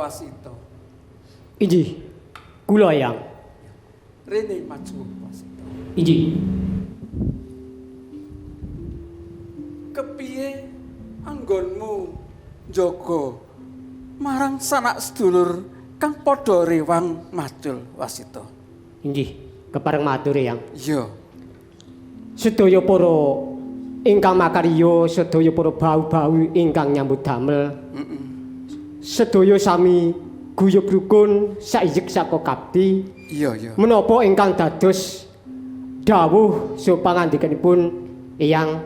Wasito. Inggih, kula Eyang. Rene maju Wasito. Inggih. Kepiye anggonmu njaga marang sanak sedulur kang padha rewang macul Wasito? Inggih, kepareng matur Eyang. Iya. Sedaya para ingkang makarya, sedaya para bau-bau ingkang nyambut damel. Sedaya sami guyub rukun saijek saka kapti. Iya, iya. Menapa ingkang dados dawuh saha pangandikanipun Eyang,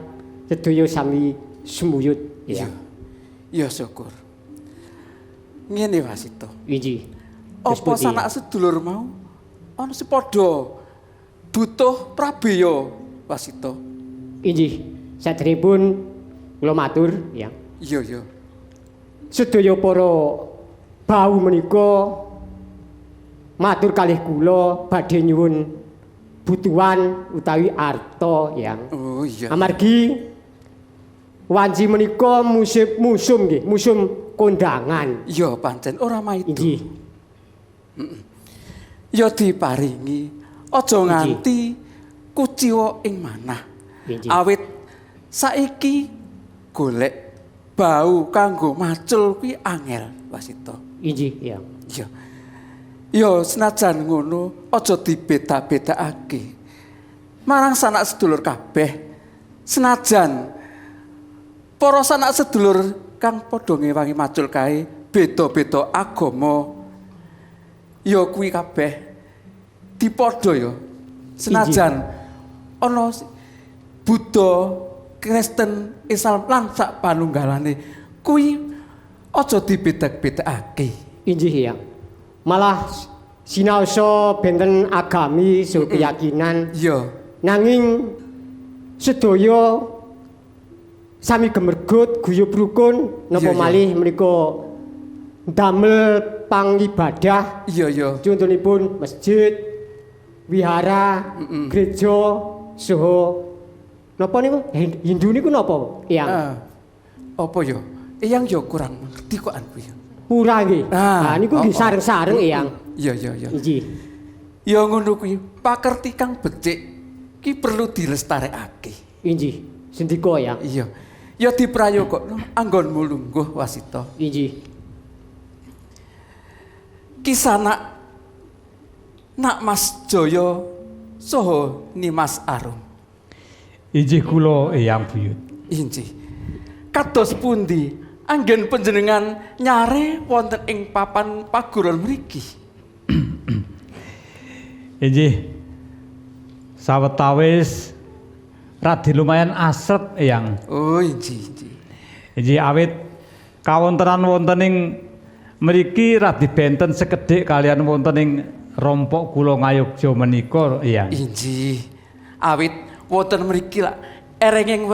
sedaya sami sumuyut Eyang. Iya, syukur. Ngene Wasito. Inggih. Apa sanak sedulur mau ana sing padha butuh prabeya Wasito? Inggih, sadèrèngipun kula matur Eyang. Iya, iya. Sedaya para bau menika matur kalih kula badhe nyuwun butuhan utawi arta Eyang. Oh iya. Amargi wanci menika musim musum nggih, musum kondangan. Iya, pancen ora maido. Inggih. Ya diparingi, aja nganti kuciwa ing manah. Awit saiki golek bau kanggo macul kuwi angel Wasito. Inggih, iya. Iya. Ya senajan ngono aja dibeda-bedakake. Marang sanak sedulur kabeh. Senajan para sanak sedulur kang padha ngewangi macul kae beda-beda agama, ya kuwi kabeh dipadha ya. Senajan ana Buddha, Kristen, Islam lan sak panunggalane kuwi aja dibeda-bedakake. Inggih ya. Malah sinaosa benten agami saha keyakinan. Iya. Nanging sedaya sami gemergut guyub rukun napa malih menika ndamel pangibadah. Iya, iya. Contonipun masjid, wihara, gereja saha napa niku? Hindu niku napa, Eyang? Apa ya? Eyang ya kurang ngerti kok an kuwi. Pura nggih. Nah, niku nggih sareng-sareng Eyang. Iya, iya, iya. Inggih. Ya ngono kuwi, pakerti kang becik ki perlu dilestarekake. Inggih. Sendika Eyang. Iya. Ya diprayogakno anggonmu lungguh Wasito. Inggih. Kisanak Nak Mas Jaya saha Nimas Arum. Inggih kula Eyang Buyut. Inggih. Kados pundi anggen panjenengan nyare wonten ing papan paguron mriki? Inggih. Sawetawis radi lumayan asrep Eyang. Oh, inggih, inggih. Inggih awit kawontenan wonten ing mriki radi benten sekedhik kalian wonten ing rompok kula Ngayogya menika Eyang. Inggih. Awit wonten mriki lak erenging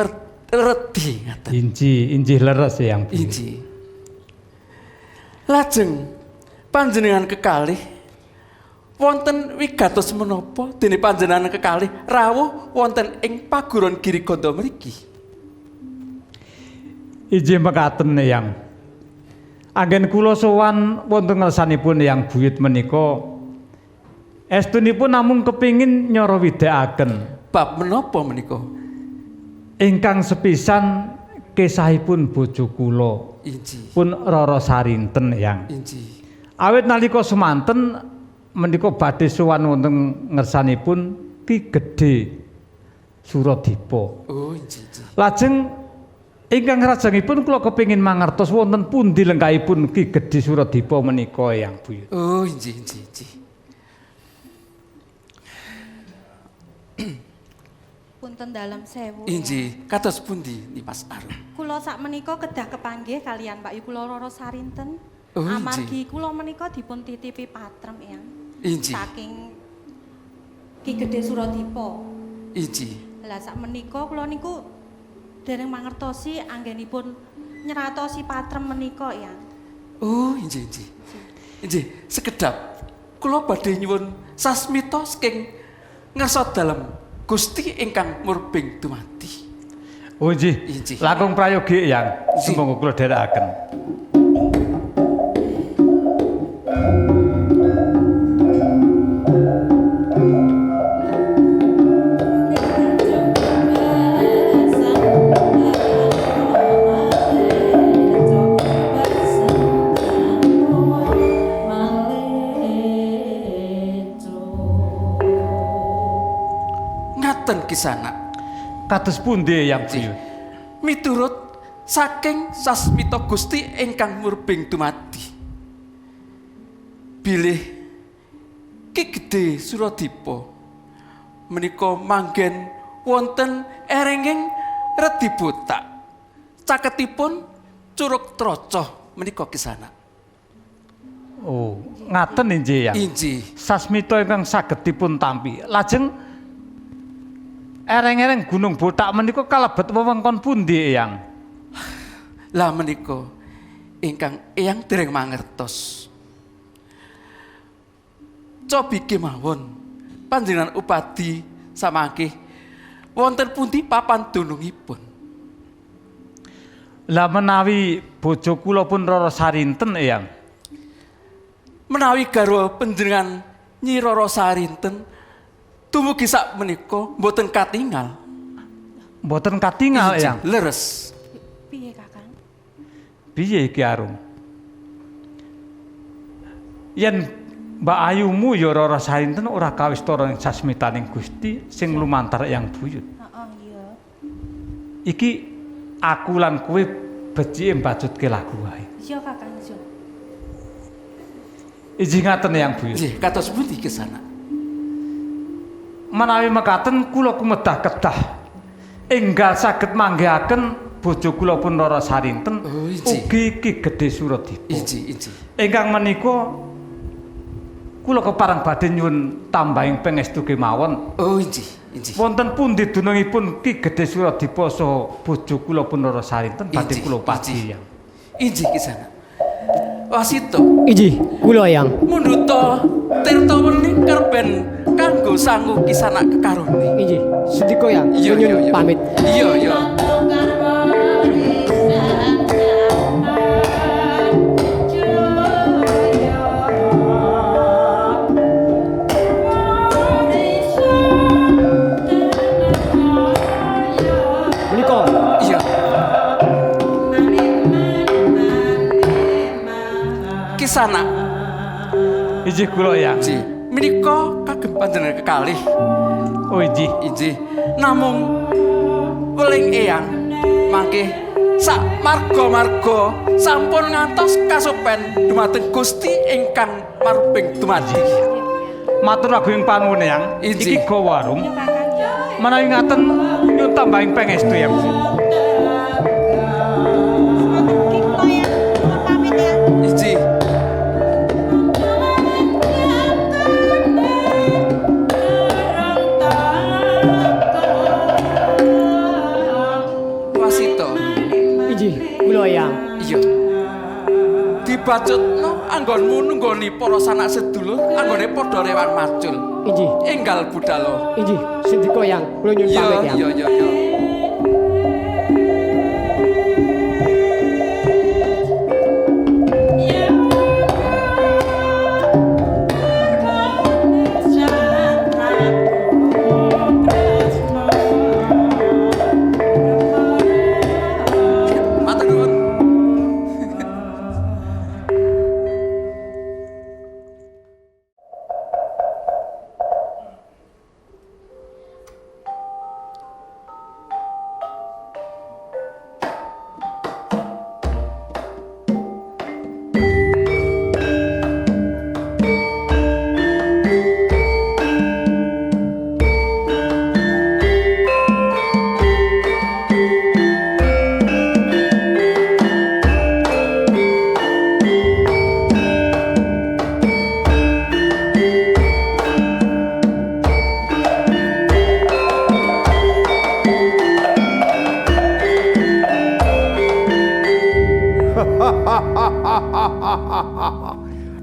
redi ngaten. Injih, injih leres Eyang Buyut. Injih. Lajeng panjenengan kekalih wonten wigatos menapa dene panjenengan kekalih rawuh wonten ing paguron Giriganda mriki? Injih mekaten Eyang. Anggen kula sowan wonten ngersanipun Eyang Buyut menika estunipun namung kepingin nyara widakaken Bab menapa menika? Ingkang sepisan kesahipun bojo kula Injih. pun Rara Sarinten Eyang. Injih. Awit nalika semanten menika badhe sowan wonten ngersanipun Ki Gedhe Suradipa. Oh, injih, injih. Lajeng ingkang rajengipun kula kepingin mangertos wonten pundi lengkahipun Ki Gedhe Suradipa menika Eyang Buyut. Oh, injih, injih, injih. Punten dalem sewu. Injih, kados pundi Nimas Arum? Kula sak menika kedah kepanggih kalian Mbak Yu kula Rara Sarinten. Oh, injih. Amargi kula menika dipun titipi patrem Eyang. Injih. Saking Ki Gedhe Suradipa. Injih. Lah sak menika kula niku dereng mangertosi anggenipun nyeratosi patrem menika Eyang. Oh, injih, injih. Injih, sekedap kula badhe nyuwun sasmita saking ngarsa dalem Gusti ingkang murbeng dumadi. Oh injih. Injih. Langkung prayogi Eyang. Injih. Sumangga kula dherekaken. Ngaten kisana. Kados pundi Eyang Injih. Buyut? Miturut saking sasmita Gusti ingkang murbeng dumadi. Bilih Ki Gedhe Suradipa menika manggen wonten erenging redi botak. Caketipun Curug Trocoh menika kisana. Oh, ngaten injih Eyang. Injih. Sasmita ingkang saged dipun tampi. Lajeng ereng-ereng Gunung Botak menika kalebet wewengkon pundi Eyang? Lah menika ingkang Eyang dereng mangertos. Cobi kemawon panjenengan upadi samangke wonten pundi papan dunungipun. Lah menawi bojo kula pun Rara Sarinten Eyang. Menawi garwa panjenengan Nyi Rara Sarinten dumugi sak menika mboten katingal. Mboten katingal Injih, Eyang. Leres. Piye Kakang? Piye iki Arum? Yen Mbak Ayumu ya Rara Sarinten ora kawistara ing sasmitaning Gusti sing lumantar Eyang Buyut. Heeh, iya. Iki aku lan kowe becike mbajutke lagu wae. Iya Kakang, iya. Injih ngaten Eyang Buyut. Nggih, kados pundi kesana? Menawi mekaten kula kumedah kedah enggal saged manggihaken bojo kula pun Rara Sarinten Oh, injih. ugi Ki Gedhe Suradipa. Injih, injih. Ingkang menika kula kepareng badhe nyuwun tambahing pangestu kemawon. Oh, injih, injih. Wonten pundi dunungipun Ki Gedhe Suradipa saha bojo kula pun Rara Sarinten badhe Injih, kula pati injih. Eyang. Injih kisana. Wasito Injih, kula Eyang. mundhuta tirta wening kerben kanggo sangu kisana kekarone. Injih, sendika Eyang. Iya, Nyuwun iya, iya. pamit. Iya, iya. Menika Iya. Kisana. Injih kula Eyang. Injih. Menika kagem panjenengan kekalih. Oh injih. Injih. Namung weling eyang mangke sak marga-marga sampun ngantos kasupen dumateng Gusti ingkang maruping dumadi. Matur agunging panuwun Eyang. Injih. Iki gawa Arum. Iya Kakang, iya. Menawi ngaten nyuwun tambahing pangestu Eyang. Semanten ugi kula ya. Kula pamit ya. Injih. Dibacutno anggonmu nunggoni para sanak sedulur anggone padha rewang macul. Inggih. Enggal budalo. Inggih, sendika Yang, kula nyuwun Iya, pamit Yang. iya, iya, iya. Matur nuwun.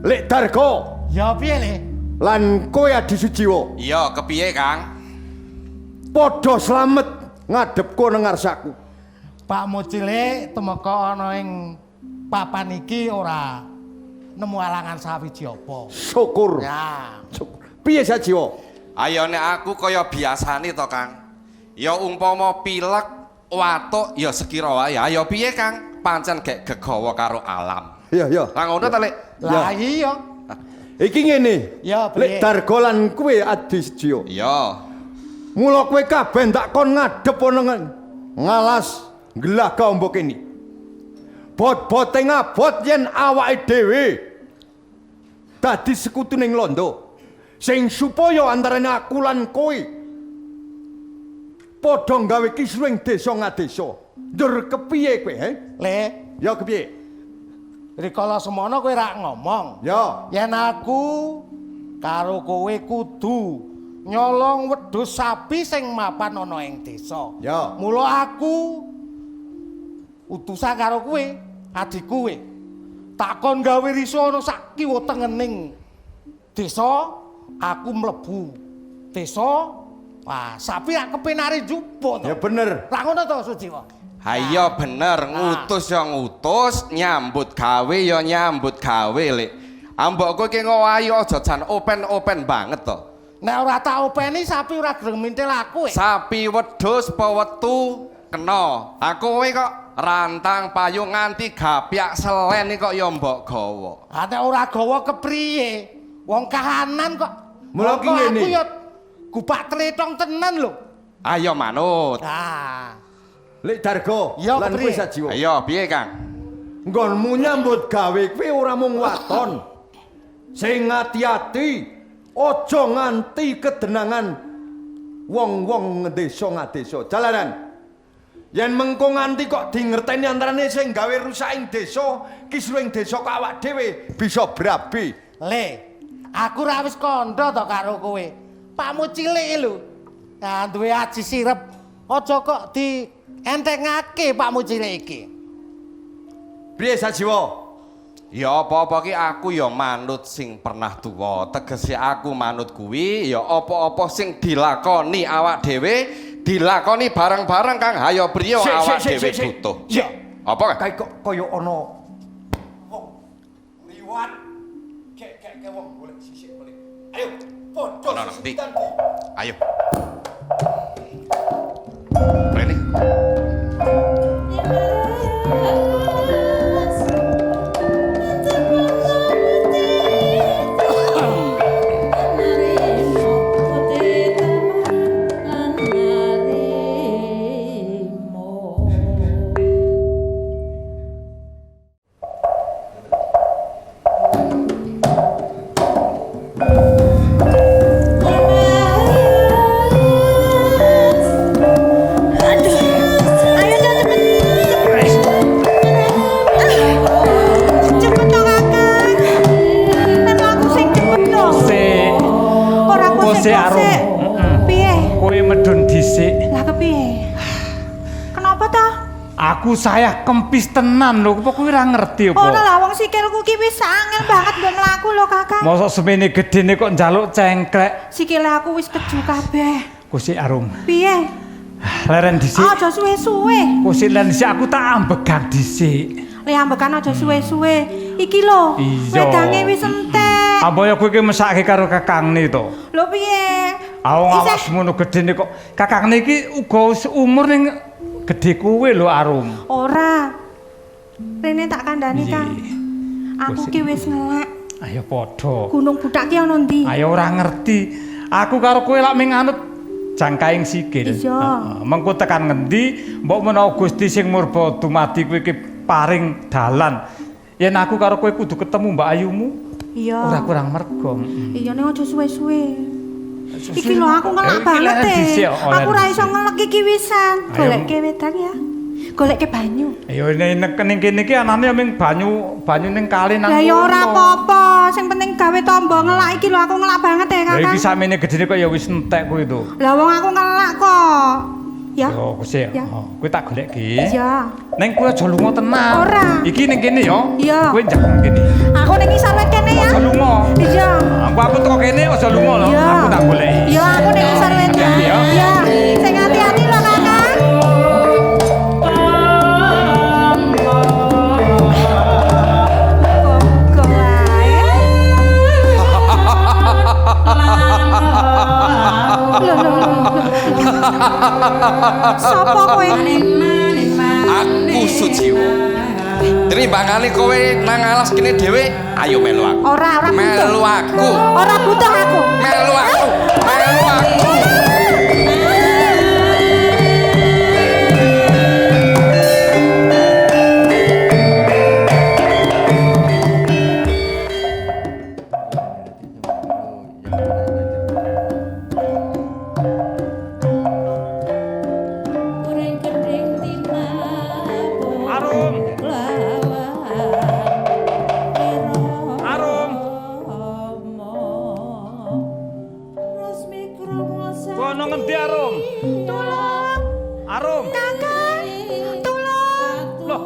Lek Dargo Ya piye le? lan kowe Adi Sujiwo Iya, kepiye, Kang? padha slamet ngadhepko nang ngarsaku. Pak Mucile tumeka ana ing papan iki ora nemu alangan sawiji apa. Syukur. Ya. Syukur. Piye Sajiwo? Ayo nek aku kaya biasane to, Kang. Ya umpama pilek, watuk ya sekira wae. Ayo piye, Kang? Pancen gek gegawa karo alam. Iya, iya. Lah ngono ta, Lek? Lah iya. Iki ngene. Ya, Lek piye? Dargo lan kowe Adi Sujiwo. Iya. Mula kowe kabeh tak kon ngadhep ana ngalas nglaga ombo kene. Bot-bote ngabot yen awake dhewe dadi sekutu ning Londo. Sing supaya antarane aku lan kowe padha gawe kisruh ing desa ngadesa. Ndur kepiye kowe, he? Le, Ya kepiye? rikala semono kowe rak ngomong. Ya. Yen aku karo kowe kudu nyolong wedhus sapi sing mapan ana ing desa. Ya. Mula aku utusan karo kowe, adikku kowe. Takon gawe riso ana sak kiwa tengening desa, aku mlebu desa. Wah, sapi rak kepenare njupuk to. Ya bener. Ra ngono to, Sujiwa? Ha iya bener, ngutus ya ngutus, nyambut gawe ya nyambut gawe, Lek. Ambok kowe ki ngowahi aja jan open-open banget to. Nek ora tak openi sapi ora gelem mintil aku. eh. Sapi wedhus apa wetu kena. Ha kowe kok rantang payung nganti gapyak selen iki kok ya mbok gawa. Ha nek ora gawa kepriye? Wong kahanan kok. Mula ki Kok ngene. Aku ya gupak tletong tenan lho. Ayo manut. Ah, Lek Dargo Ya, lan kowe kepriye? Sajiwo. Ayo piye, Kang? Nggonmu nyambut gawe kowe ora mung waton. Sing ati-ati, aja nganti kedenangan wong-wong desa ngadesa. Jalaran. Yen mengko nganti kok dingerteni antarane sing gawe rusak ing desa, kisruh ing desa kok awak dhewe bisa brabe. Le, aku ra wis kandha to karo kowe. Pakmu cilik lho. Nah, duwe aji sirep. Aja kok di entengake pakmu cilik iki. Piye Sajiwo? Ya apa-apa ki aku ya manut sing pernah tuwa. Tegese aku manut kuwi ya apa-apa sing dilakoni awak dhewe dilakoni bareng-bareng Kang. Hayo priyo Sik, sik, awak sik, dhewe sik, sik. butuh. Sik. Apa Kang? Kae kok kaya ana wong liwat kek-kek wong golek sisik golek. Ayo padha Ana nang ndi? sisitan di. Ayo. Rene. Aduh, ayo cepet, cepet toh Kakang. Memang aku sing cepet loh. Sik. Ora aku Kose sing arum. kose. Mm-mm. Piye? Kowe medun dhisik. Lah kepiye? Kenapa toh? Aku saya kempis tenan lho, kok kowe ora ngerti apa? Ora lah wong sikilku ki wis angel banget nggo mlaku lho, Kakang. Mosok semene gedene kok njaluk cengklek. Sikile aku wis keju kabeh. Kusik Arum. Piye? Leren dhisik. Aja suwe-suwe. Kusik leren dhisik aku tak ambegan dhisik. Le ambekan aja suwe-suwe. Iki lho, wedange wis entek. Ambaya kowe iki mesake karo kakangne to. Lho piye? Ah wong awak semono gedene kok kakangne iki uga wis umur ning gedhe kowe lho Arum. Ora. Rene tak kandhani, Kang. Aku ki wis ngelak. Ayo padha. Gunung Budak ki ana ndi? Ayo ora ngerti. Aku karo kowe lak ming anut jangkaing sikil. Iya. Heeh. Mengko tekan ngendi mbok menawa Gusti sing murba dumadi kowe iki paring dalan. Yen aku karo kowe kudu ketemu Mbak Ayumu. Iya. Ora kurang mergo. Iya ning aja suwe-suwe. Iki lho aku ngelak banget e. Aku ora iso ngelek iki wisan. Golekke wedang ya. Golekke banyu. Ayo ning kene iki anane ya ming banyu, banyu ning kali nang. Lah ya ora apa-apa, sing penting gawe tombo ngelak iki lho aku ngelak banget e, Kakang. Lah iki sakmene gedene kok ya wis entek kowe to. Lah wong aku ngelak kok. Ya. Yo Gusti, kowe tak golekke. Iya. Ning kowe aja lunga tenan. Ora. Iki ning kene ya. Iya. Kowe njagong kene. Aku ning ngisor wit kene ya. Aja lunga. Iya. Aku teko kene aja lunga lho. Aku tak goleki. Iya, aku ning ngisor wit. Iya. Sing ati-ati lho, Kakang. Kok wae. Lho lho lho. Sopo kowe? Aku Sujiwo. Tinimbangane kowe nang alas kene dhewe, ayo melu aku. Ora, ora butuh. Melu aku. Ora butuh aku. Melu aku. Melu aku. Arum. Arum. Kono ngendi Arum? Tulung. Arum. Kakang, tulung. Loh,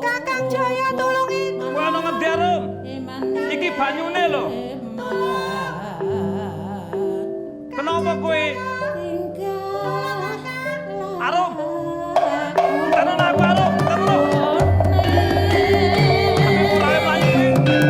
Kakang Jaya tulungi. kowe ana ngendi Arum? Iki banyune lho. Kenapa kowe? Arum. Tenan aku Arum, tenan. Tapi mlayu mlayu kowe.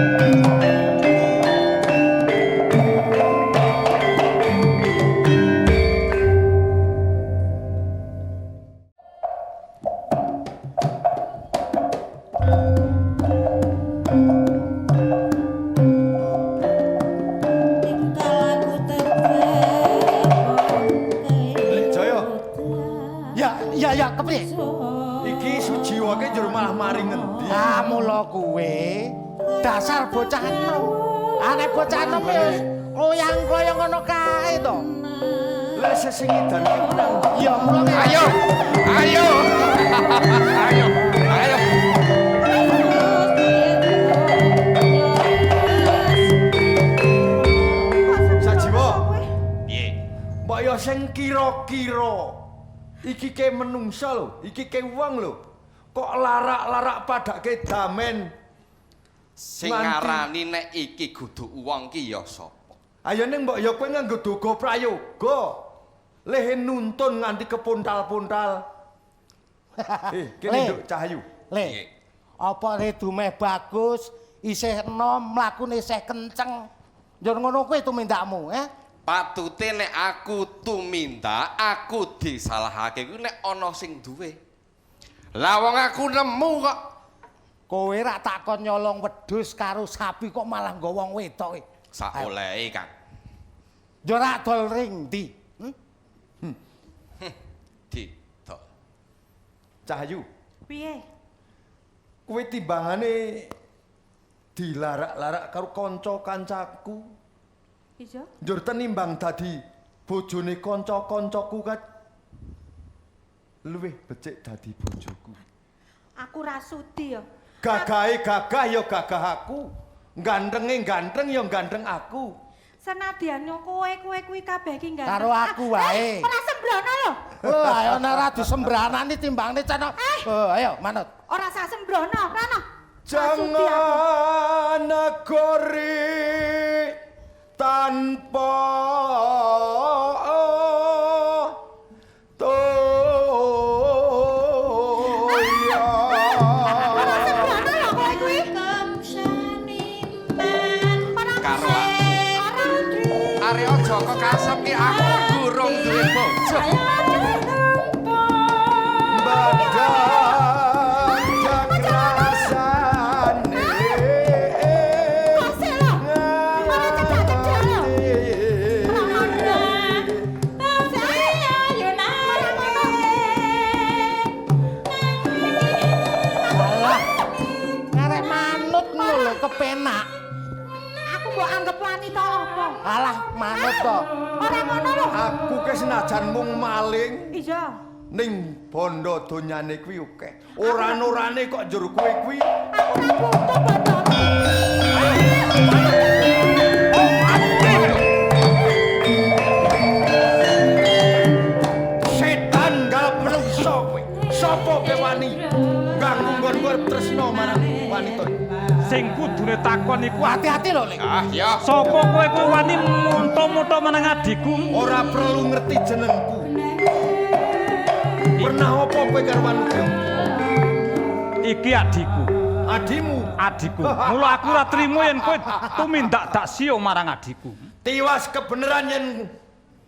Lek Jaya, Ya, ya, ya, kepriye? iki Sujiwo ki njur malah mari ngendi? Ah, mula kowe dasar bocah enom. Ane bocah enom ya kloyang-kloyang ngono kae to. Lah sesingidan ki nang Ya mula Ayo. Ayo. Ayo. Ayo. Sajiwo. Piye? Mbok ya sing kira-kira iki ke menungsa lho, iki ke wong lho. Kok larak-larak padake damen. Sing Nganti- ngarani nek iki kudu wong ki ya sapa? Ayo ning mbok ya kowe nganggo duga prayoga. Lehe nuntun nganti kepuntal-puntal. Kene Le. nduk Cahyu. Le. Apa redumeh bagus, isih enom, mlakune isih kenceng. Njur ngono kuwi tumindakmu, eh? Patute nek aku tumindak, aku disalahake kuwi nek ana sing duwe. Lah wong aku nemu kok. Kowe rak takon nyolong wedhus karo sapi kok malah nggawa wong wedok e. Saolehe, Kang. Yo rak dol ring ndi? Hmm? Didol. Cahyu, Piye? kowe timbangane dilarak-larak karo kanca-kancaku. Iya. Njur tenimbang dadi bojone kanca-kancaku kat luwih becik dadi bojoku. Aku ra sudi ya. Gagahe gagah ya gagah aku. Gantenge ganteng ya ganteng aku. Senadyan kowe kowe kuwi kabeh iki ganteng. Karo aku wae. Ora sembrono lho. Oh, ayo nek ora disembranani timbangne cana. Oh, ayo manut. Ora usah sembrono, Rano. Jangan negori tanpa toya. Ora sembrono lho kowe kuwi. Karo Arek aja kekasep ki aku durung duwe bojo. Badan rasane. Kose lho. Ora cedak-cedak lho. Ora ngono. Ora ngono. Alah. Ngarep manut ngono lho kepenak. Aku mbok anggap wanita apa? Alah, manut to. Ora ngono lho. Aku ke senajan mung maling Iya. ning bondo donyane kuwi akeh. Ora-orane kok njur kowe kuwi. Aku ora butuh bondomu. Setan galap menungso kowe. Sopo kowe wani ganggu nggonku arep tresno marang wanita? Sing kudune takon iku Hati-hati lho, Lik. Ah, ya. sapa kowe kuwi wani monto-monto meneng adhiku? Ora perlu ngerti jenengku. Pernah apa kowe karo wanita? Iki adhiku. Adimu Adhiku. Mula aku ora trimo yen kowe tumindak dak siyo marang adhiku. tiwas kebenaran yen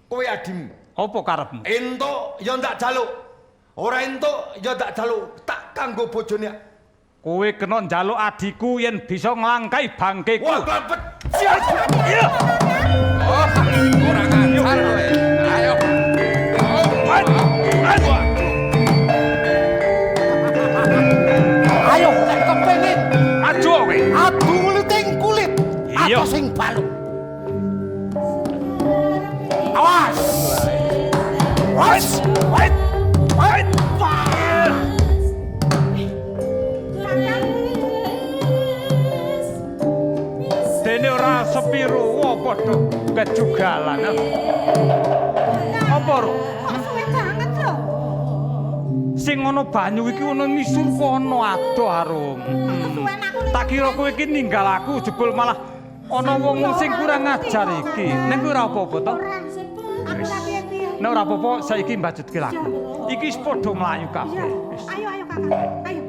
kowe adimu. Apa karepmu? Entuk ya ndak jaluk. Ora entuk ya ndak jaluk. Tak kanggo bojone. Kowe kena njaluk adhiku yen bisa nglangkai bangkeku. Wah, becik. Iya. Oh, kurang ajar kowe. Ayo. Ayo nek kepengin Maju kowe. adu kuliting kulit Iya. atau sing balung. Awas. Awas. Wait. Wait. Dene ora sepiro padha kejugalan. Apa ro? Kok suwe banget lho. Sing ana banyu iki ana ngisur kono adoh arum. Kesuwen aku lho. Tak kira kowe iki ninggal aku jebul malah ana wong sing kurang ajar iki. Ning kuwi ora apa-apa to? Ora. Aku ora piye-piye. Nek ora apa-apa saiki mbajutke laku. Iki wis padha mlayu Iya. kabeh. Wis. Ayo ayo Kakang. Ayo.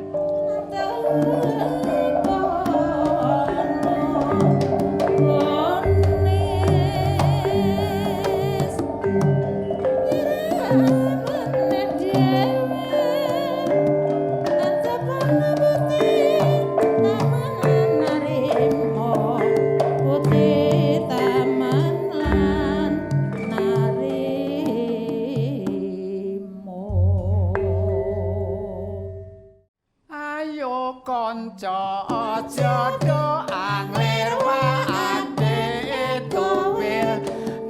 Ayo kanca aja do anglirwakake tuwil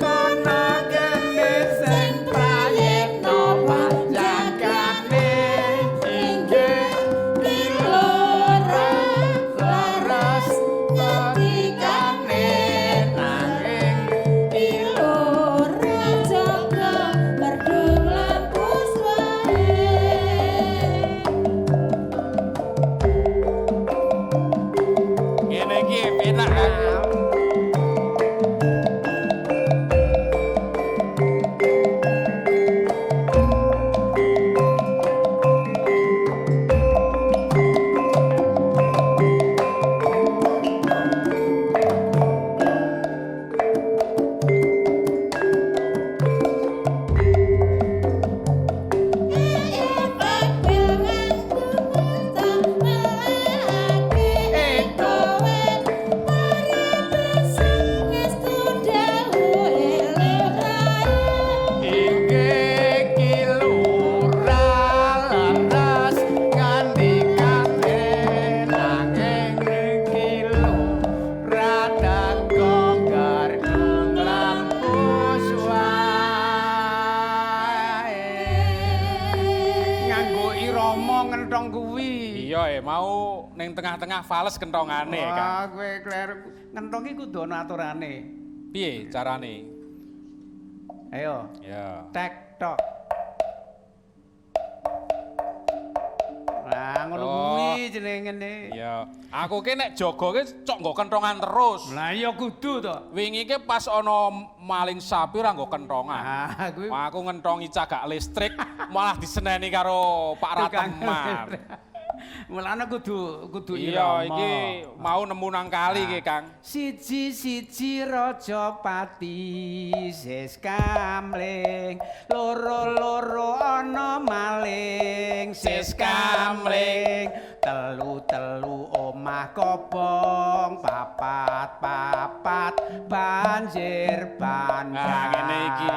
kana kene sing prayitna panjagane inggih kilora laras ngendikane nanging Kilora jaga merdung lampu suwe. Ngene iki penak aku. Inggih kilura laras ngandikane nanging kilura tanggo gareng lampu suwae nganggo irama ngentong kuwi. Iya, mau ning tengah-tengah fales kentongane, Kang. Wah, kowe kleru. Ngentong iki kudu ana aturane. Piye carane? Ayo, Ya. tek tok. Lah ngono kuwi jenenge ngene. Iya, aku ki nek jaga ki cok nggo kentongan terus. Lah iya kudu to. Wingi ki pas ana maling sapi ora nggo kentongan. Ah, kuwi Aku ngentongi cagak listrik malah diseneni karo Pak Rateman. Mulane kudu kudu Iya, irama. iki mau nemu nang kali iki, Kang. Siji-siji Rajapati sis kamling, loro-loro ana maling sis kamling, telu-telu omah kobong, papat-papat banjir bandang. Nah, ngene iki.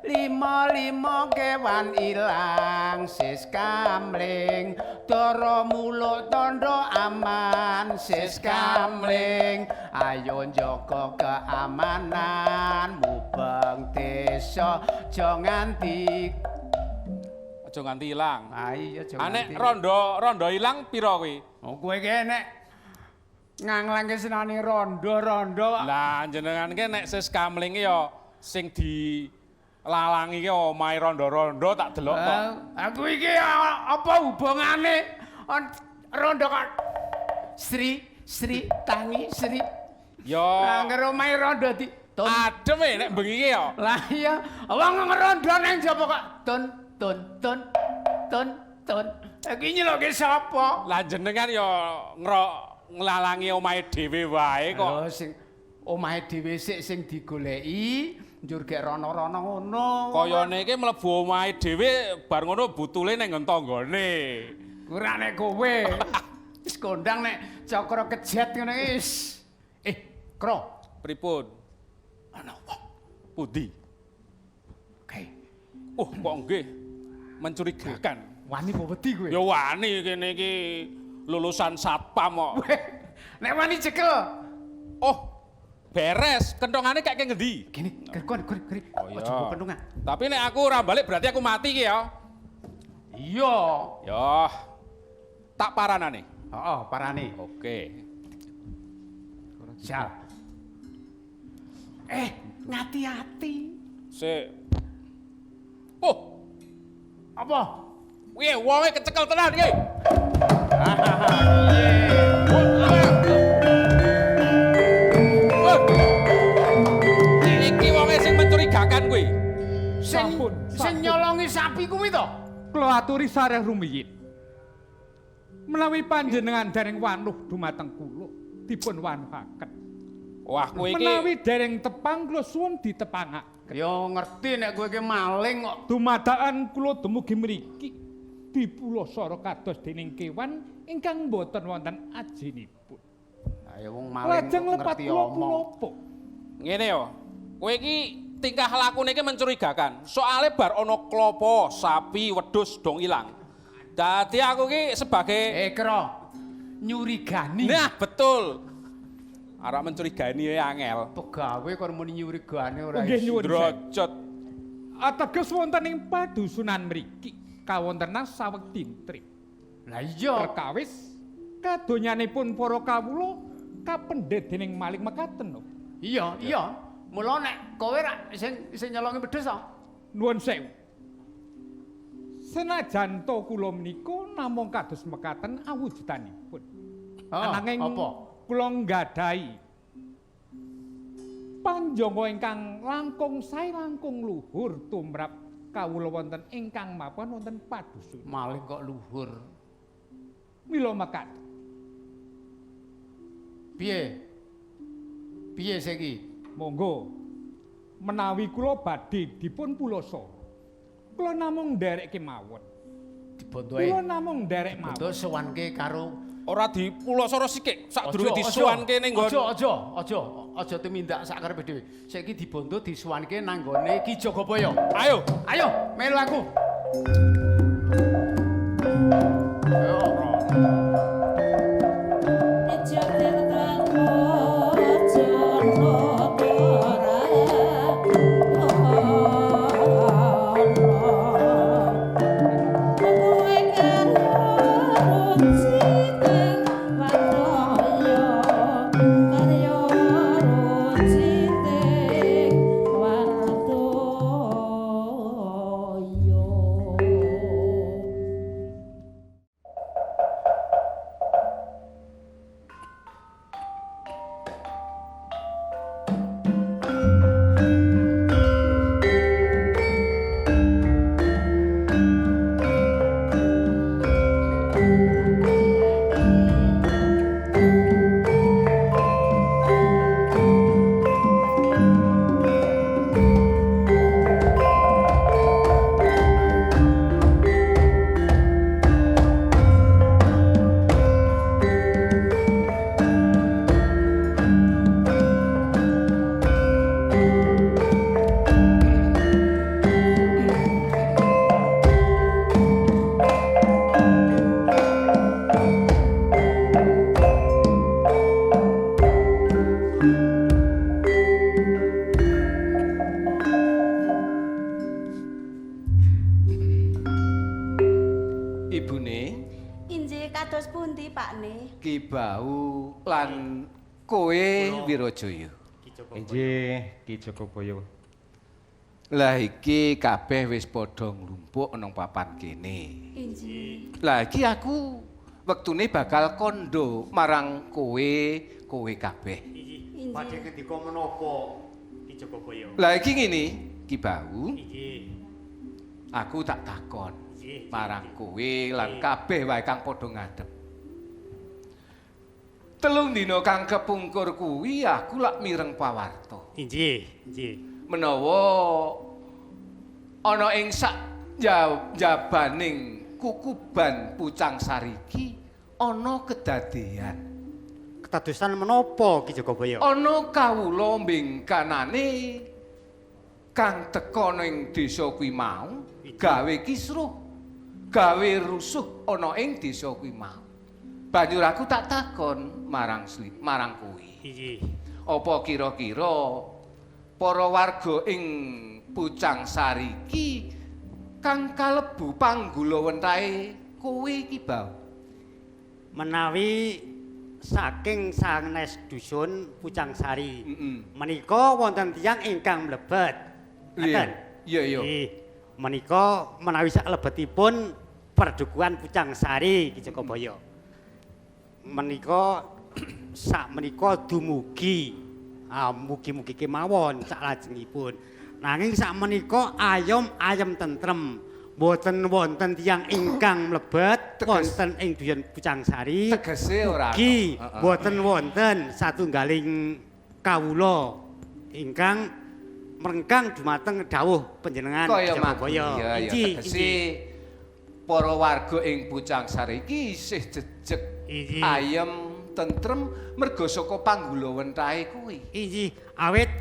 Lima-lima kewan ilang sis kamling, dara muluk tandha aman sis kamling, ayo njaga keamanan mubeng desa aja nganti Aja nganti ilang. Ah iya aja Ah, nek nganti. rondo ilang pira kuwi? Oh kowe ki nek nganglangke senane rondo-rondo kok. Lah jenengan ki nek sis kamling ki ya sing di lalangi ki omahe rondo-rondo tak delok kok. Aku iki apa hubungane rondo kok Sri Sri tangi Sri. Ya Angger omahe rondo di ton. Adem e nek bengi ki ya. Lah iya, wong ngerondo nang jaba kok ton ton ton ton ton. Iki nyeloke sapa? Lah jenengan ya nglalangi omahe dhewe wae kok. Lho sing omahe dhewe sik sing digoleki njur gek rono-rono ngono. Kayane iki mlebu omahe dhewe bar ngono butule ning nggon tanggane. Ora nek kowe. Wis kondang nek cakra kejet ngono iki wis. Eh, Kro, Pripun? Ana wong. Pundi? Kae. Oh, kok nggih mencurigakan. Wani apa wedi kowe? Ya wani kene iki lulusan satpam kok. Nek wani cekel. Oh, beres. Kentongane kayak ngendi? Gini, kon kon kon. Oh, iya. Aja mbok kentungan. Tapi nek aku ora balik berarti aku mati ki ya. Iya. Ya. Tak paranane. Heeh, parane. Oke. Siap. Eh, ngati-ati. Sik. Oh, Apa? piye wonge kecekel tenan iki. Wah. Iki wonge sing mencurigakan kuwi. Sing Sampun, sing sampun. nyolongi sapi kuwi to? Kula aturi sareh rumiyin. Menawi panjenengan dereng wanuh dumateng kula, dipun wanuhaken. Wah, kowe iki Menawi dereng tepang kula suwun ditepangaken. Ya ngerti nek kowe iki maling kok. Dumadakan kula dumugi mriki dipulosara kados dening kewan ingkang boten wonten ajinipun. Ayo wong maling Lajeng kok lepat ngerti kula omong. punapa? ngene yo. Kowe iki tingkah lakune iki mencurigakan. Soale bar ana klopo, sapi, wedhus dong ilang. Dadi aku ki sebagai Eh, Kro. Nyurigani. Nah, betul. Arek mencurigani ya angel. Pegawe kon muni nyurigani ora Nggih iso. nyuwun sewu. Drojot. Ateges wonten ing padusunan mriki kawontenan sawetintri. Lah iya. Perkawis kadonyanipun para kawula kapendhet dening maling mekaten lho. Iya, iya. Mula nek kowe rak sing sing nyolongi wedhus to. Nuwun sewu. Senajan to kula menika namung kados mekaten awujudanipun. Oh, Ananging apa? kula nggadahi panjangga ingkang langkung sae langkung luhur tumrap kawula wonten ingkang mapan wonten padusun. Maling kok luhur. Mila mekaten. Piye? Piye saiki? Monggo menawi kula badhe dipun pulasara. Kula namung nderek kemawon. Dibontoe. Kula namung nderek Dibondo mawon. sowanke karo Ora dipulosara sikik sadurunge Aja, disuwanke ning nggon. Aja, aja, aja, aja tumindak sak karepe dhewe. Saiki dibondo disuwanke nang nggone Ki Jagabaya. Ayo. Ayo, melu aku. Ayo. Ibune Injih kados pundi Pakne? Ki Bau lan kowe Wirajaya. Inggih, Ki Jogobaya. Lah iki kabeh wis padha nglumpuk nang papan kene. Injih. Lah iki aku wektune bakal kondo marang kowe, kowe kabeh. Injih. Badhe ngendika menapa Ki Jogobaya? Lah iki ngene, Ki Bau, Inggih. aku tak takon Inggih. marang kowe lan kabeh wae kang padha ngadep. Telung dina kang kepungkur kuwi aku lak mireng pawarta. Inggih, inggih. Menawa ana ing sak jabaning kukuban Pucang Sari iki ana kedadean. Ketadosan menapa Ki Jogobaya? Ana kawula mbingkanane kang teka ning desa kuwi mau gawe kisruh, gawe rusuh ana ing desa kuwi mau. Banjur aku tak takon marang marang kowe. Inggih. Apa kira-kira para warga ing Pucang Sari iki kang kalebu panggulawentahe kowe iki, Bau? Menawi saking sanes dusun Pucang Sari. Heeh. Menika wonten tiyang ingkang mlebet. Iya. Ngaten? Iya, iya. Nggih. Menika menawi saklebetipun perdukuhan Pucang Sari Ki Jogobaya. Menika sak menika dumugi mugi-mugi kemawon saklajengipun. Nanging sak menika ayom ayem tentrem. Mboten wonten tiyang ingkang mlebet wonten ing dusun Pucang Sari. Tegese ora ana. Ugi Heeh. mboten wonten satunggaling kawula ingkang mrengkang dumateng dawuh panjenengan Kaya Jogobaya. Iya, iya, Inggih, tegese inggih. para warga ing Pucang Sari iki isih jejeg Inggih. ayem tentrem merga saka panggulawentahe kuwi. Inggih, awit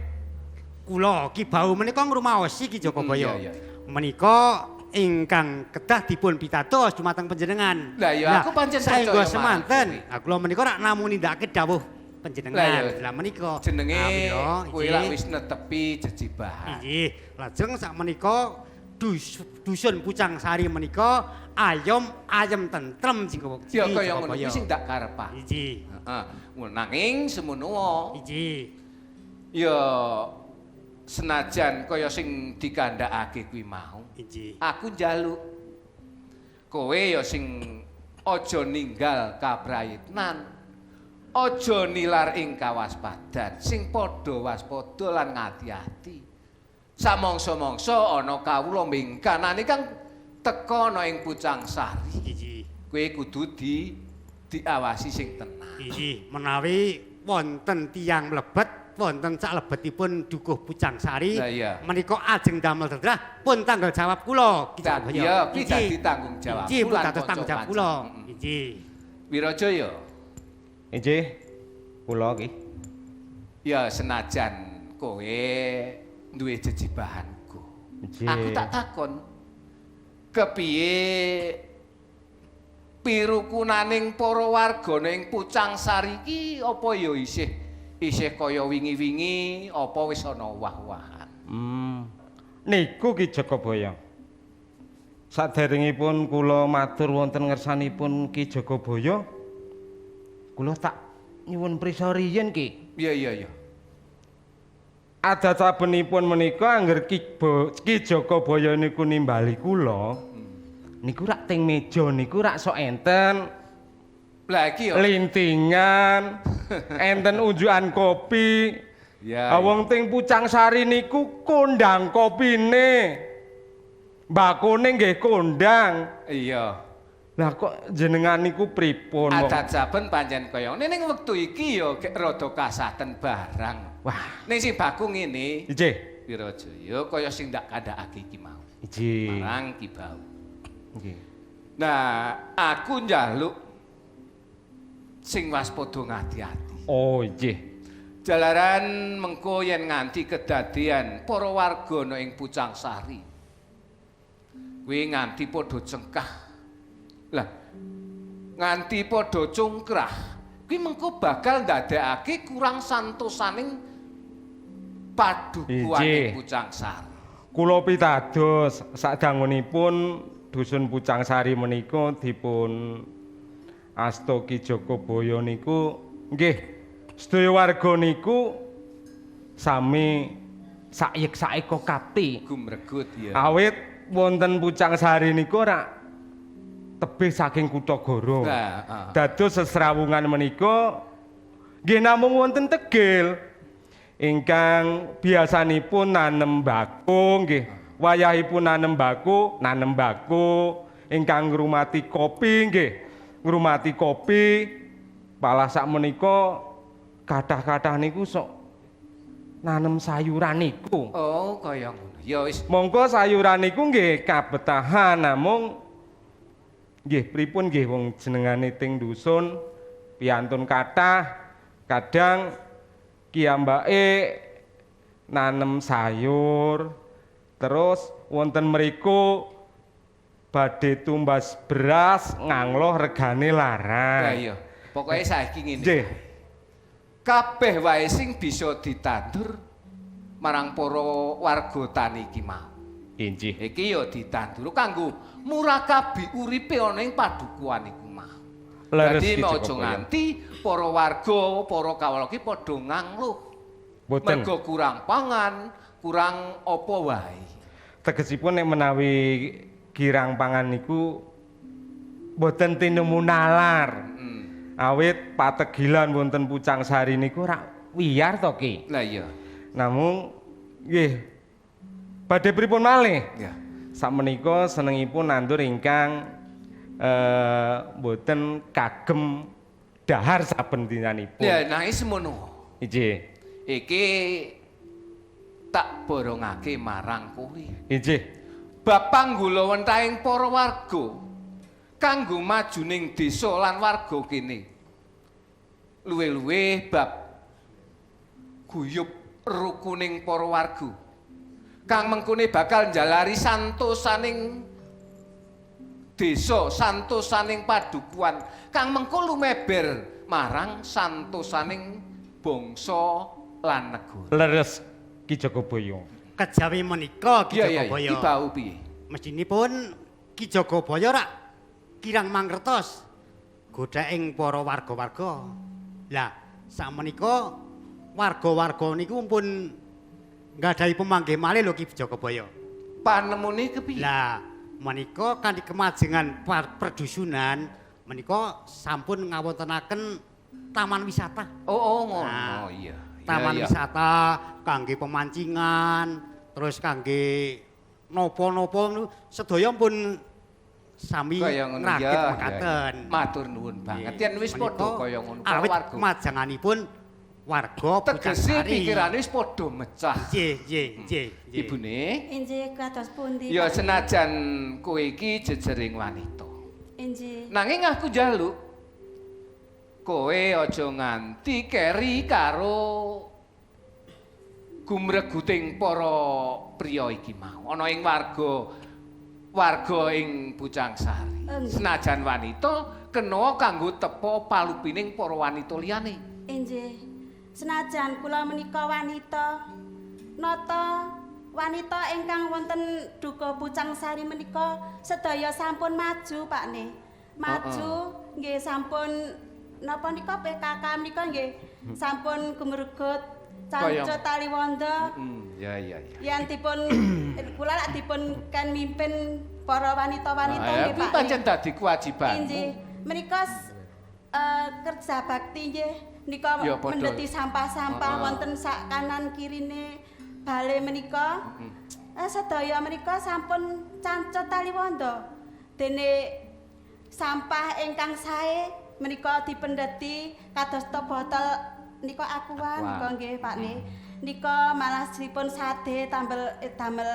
kula Ki Bau menika ngrumaosi Ki Jogobaya. Iya, iya. Menika ingkang kedah dipun pitados dumateng panjenengan. Lah, ya, aku pancen saengga percaya marang semanten. kowe. Lah kula menika rak namung nindakake dawuh Lah, panjenengan. ya. Lah menika Jenenge Ah, kowe lak wis netepi jejibahan. Inggih, lajeng sak menika dusun Pucang Sari menika ayom ayem tentrem sing Ya kaya ngono kuwi sing tak karepake. Inggih. Heeh. Nanging semono Inggih. ya senajan kaya sing dikandhakake kuwi mau. Inggih. Aku njaluk kowe ya sing aja ninggal kaprayitnan. Aja nilar ing kawaspadan, sing padha waspada lan ngati-ati. Samangsa-mangsa ana kawula mingkanane kang teka ana ing Pucang Sari. Inggih. Kowe kudu diawasi sing tenang. Inggih, menawi wonten tiyang mlebet wonten saklebetipun Dukuh Pucang Sari Lah, iya. menika ajeng damel dadrah pun tanggal jawab kula Ki Jogobaya. Iya, kuwi dadi tanggung jawab Inggih, pun lan dados tanggung jawab kanca-kanca. kula. Inggih. Wirajaya, Inggih, kula ki. ya senajan kowe duwe jejibahanku. Inggih. Aku tak takon kepiye pirukunaning para warga ning Pucang Sari iki apa ya isih kaya wingi-wingi apa wis ana wah-wahan. Niku Ki Jogobaya. Saderengipun kula matur wonten ngersanipun Ki Jogobaya, kula tak nyuwun prisa riyin Ki. Iya iya iya. Adat sabenipun menika angger Ki Jogobaya niku nimbali kula, niku rak teng meja niku rak sok enten Lah iki ya lintingan, enten unjukan kopi. Ya, Ah, wong teng Pucang Sari niku kondang kopine. Mbakone nggih kondang. Iya. Lah kok jenengan niku pripun? Adat saben pancen kaya ngene ning wektu iki ya gek rada kasaten barang. Wah, Ning sing baku ngene, inggih. Wirajaya kaya sing ndak kandhakake iki mau. Inggih. Marang Ki Bau. Nggih. Nah, aku njaluk sing waspada ngati-ati. Oh, inggih. Jalaran mengko yen nganti kedadian para warga ana ing Pucang Sari. Kuwi nganti padha cengkah. Lah, nganti padha cungkrah, kuwi mengko bakal ndadekake kurang santosaning padukuhan ing Inggih. Pucang Sari. Kula pitados sadangunipun dusun Pucangsari menika dipun asta Ki Jagabaya niku nggih sedaya warga niku sami sayek-saeka kapti. Gumregut ya. Awit wonten Pucangsari niku ora tebih saking kutha Goro. Nah, ah. Dados sesrawungan menika nggih namung wonten tegel ingkang biasanipun nanem bako nggih. Wayahipun nanem bako, nanem bako ingkang ngrumati kopi nggih. Ngrumati kopi malah sakmenika kathah-kathah niku sok nanem sayuran niku. Oh, kaya ngono. Ya wis. Mongko sayuran niku nggih kabetahan namung nggih pripun nggih wong jenengane ting dusun piantun kathah kadang kiyambake nanem sayur terus wonten mriku badhe tumbas beras ngangloh regane larang. Lah iya. Pokoke saiki ngene. Nggih. Kabeh wae sing bisa ditandur marang para warga tani iki mau. Inggih. Iki ya ditandur kanggo murakabi uripe ana ing padukuhan iku mau. Leres Dadi Ki aja Jogobaya. nganti para warga, para kawula iki padha ngangluh. Mboten. Mergo kurang pangan, kurang apa wae. Tegesipun nek menawi girang pangan niku mboten tinemu nalar. Awit pategilan wonten Pucangsari niku ora wiyar to Ki. Lah iya. Namung nggih badhe pripun malih? Ya. Sakmenika senengipun nandur ingkang mboten kagem dahar saben dinanipun. Ya nanging semono. Inggih. Iki tak borongake marang kowe. Inggih. Bab panggulawentahing para warga kanggo majuning desa lan warga kene. Luwih-luwih bab guyub rukuning para warga kang mengkone bakal njalari santosaning desa, santosaning padukuhan kang mengko lumeber marang santosaning bangsa lan negara. Leres Ki Jagabaya. Kejawi menika Ki Iya, iya, Jagabaya. iki bau piye? Mestinipun Ki Jagabaya rak kirang mangertos godhaing para warga-warga. Lah, sakmenika warga-warga niku pun nggadahi pemanggih malih lho Ki Jagabaya. Panemune kepiye? Lah, menika kanthi kemajengan perdusunan menika sampun ngawontenaken taman wisata. Oh, oh ngono, Nah, iya. Taman Iya, iya. wisata kangge pemancingan, terus kangge napa-napa niku sedaya pun sami Kaya ngono ngrakit ya, ya, mekaten. ya. Matur nuwun banget. Yen wis padha kaya ngono para awit warga. majanganipun warga Tegese Pucangsari. pikirane wis padha mecah. Nggih, nggih, nggih. Ibune, Inggih kados pundi? ya Pak? senajan kowe iki jejering wanita. Inggih. Nanging aku njaluk kowe aja nganti keri karo gumreguting para priya iki mau ana ing warga warga ing Pucangsari. Enggih. Senajan wanita kena kanggo tepa palupining para wanita liyane. Inggih. Senajan kula menika wanita, nata wanita ingkang wonten duka Pucangsari menika sedaya sampun maju, Pak Ne. Maju nggih sampun napa nika PKK menika nggih sampun gumregut Kaya- cancut taliwonda. Ya ya ya. Yen dipun kula lak dipun ken mimpin para wanita-wanita Nah, nggih kuwi Pak. pancen dadi kewajibanmu. Inggih, menika kerja bakti nggih nika Ya, padha. mendeti sampah-sampah Heeh. wonten sak kanan kirine bale menika. Sedaya menika sampun cancut taliwonda. Dene sampah ingkang sae menika dipendeti kados botol nika aqua nika nggih Pak Ne. Nika malah dipun sade tambel damel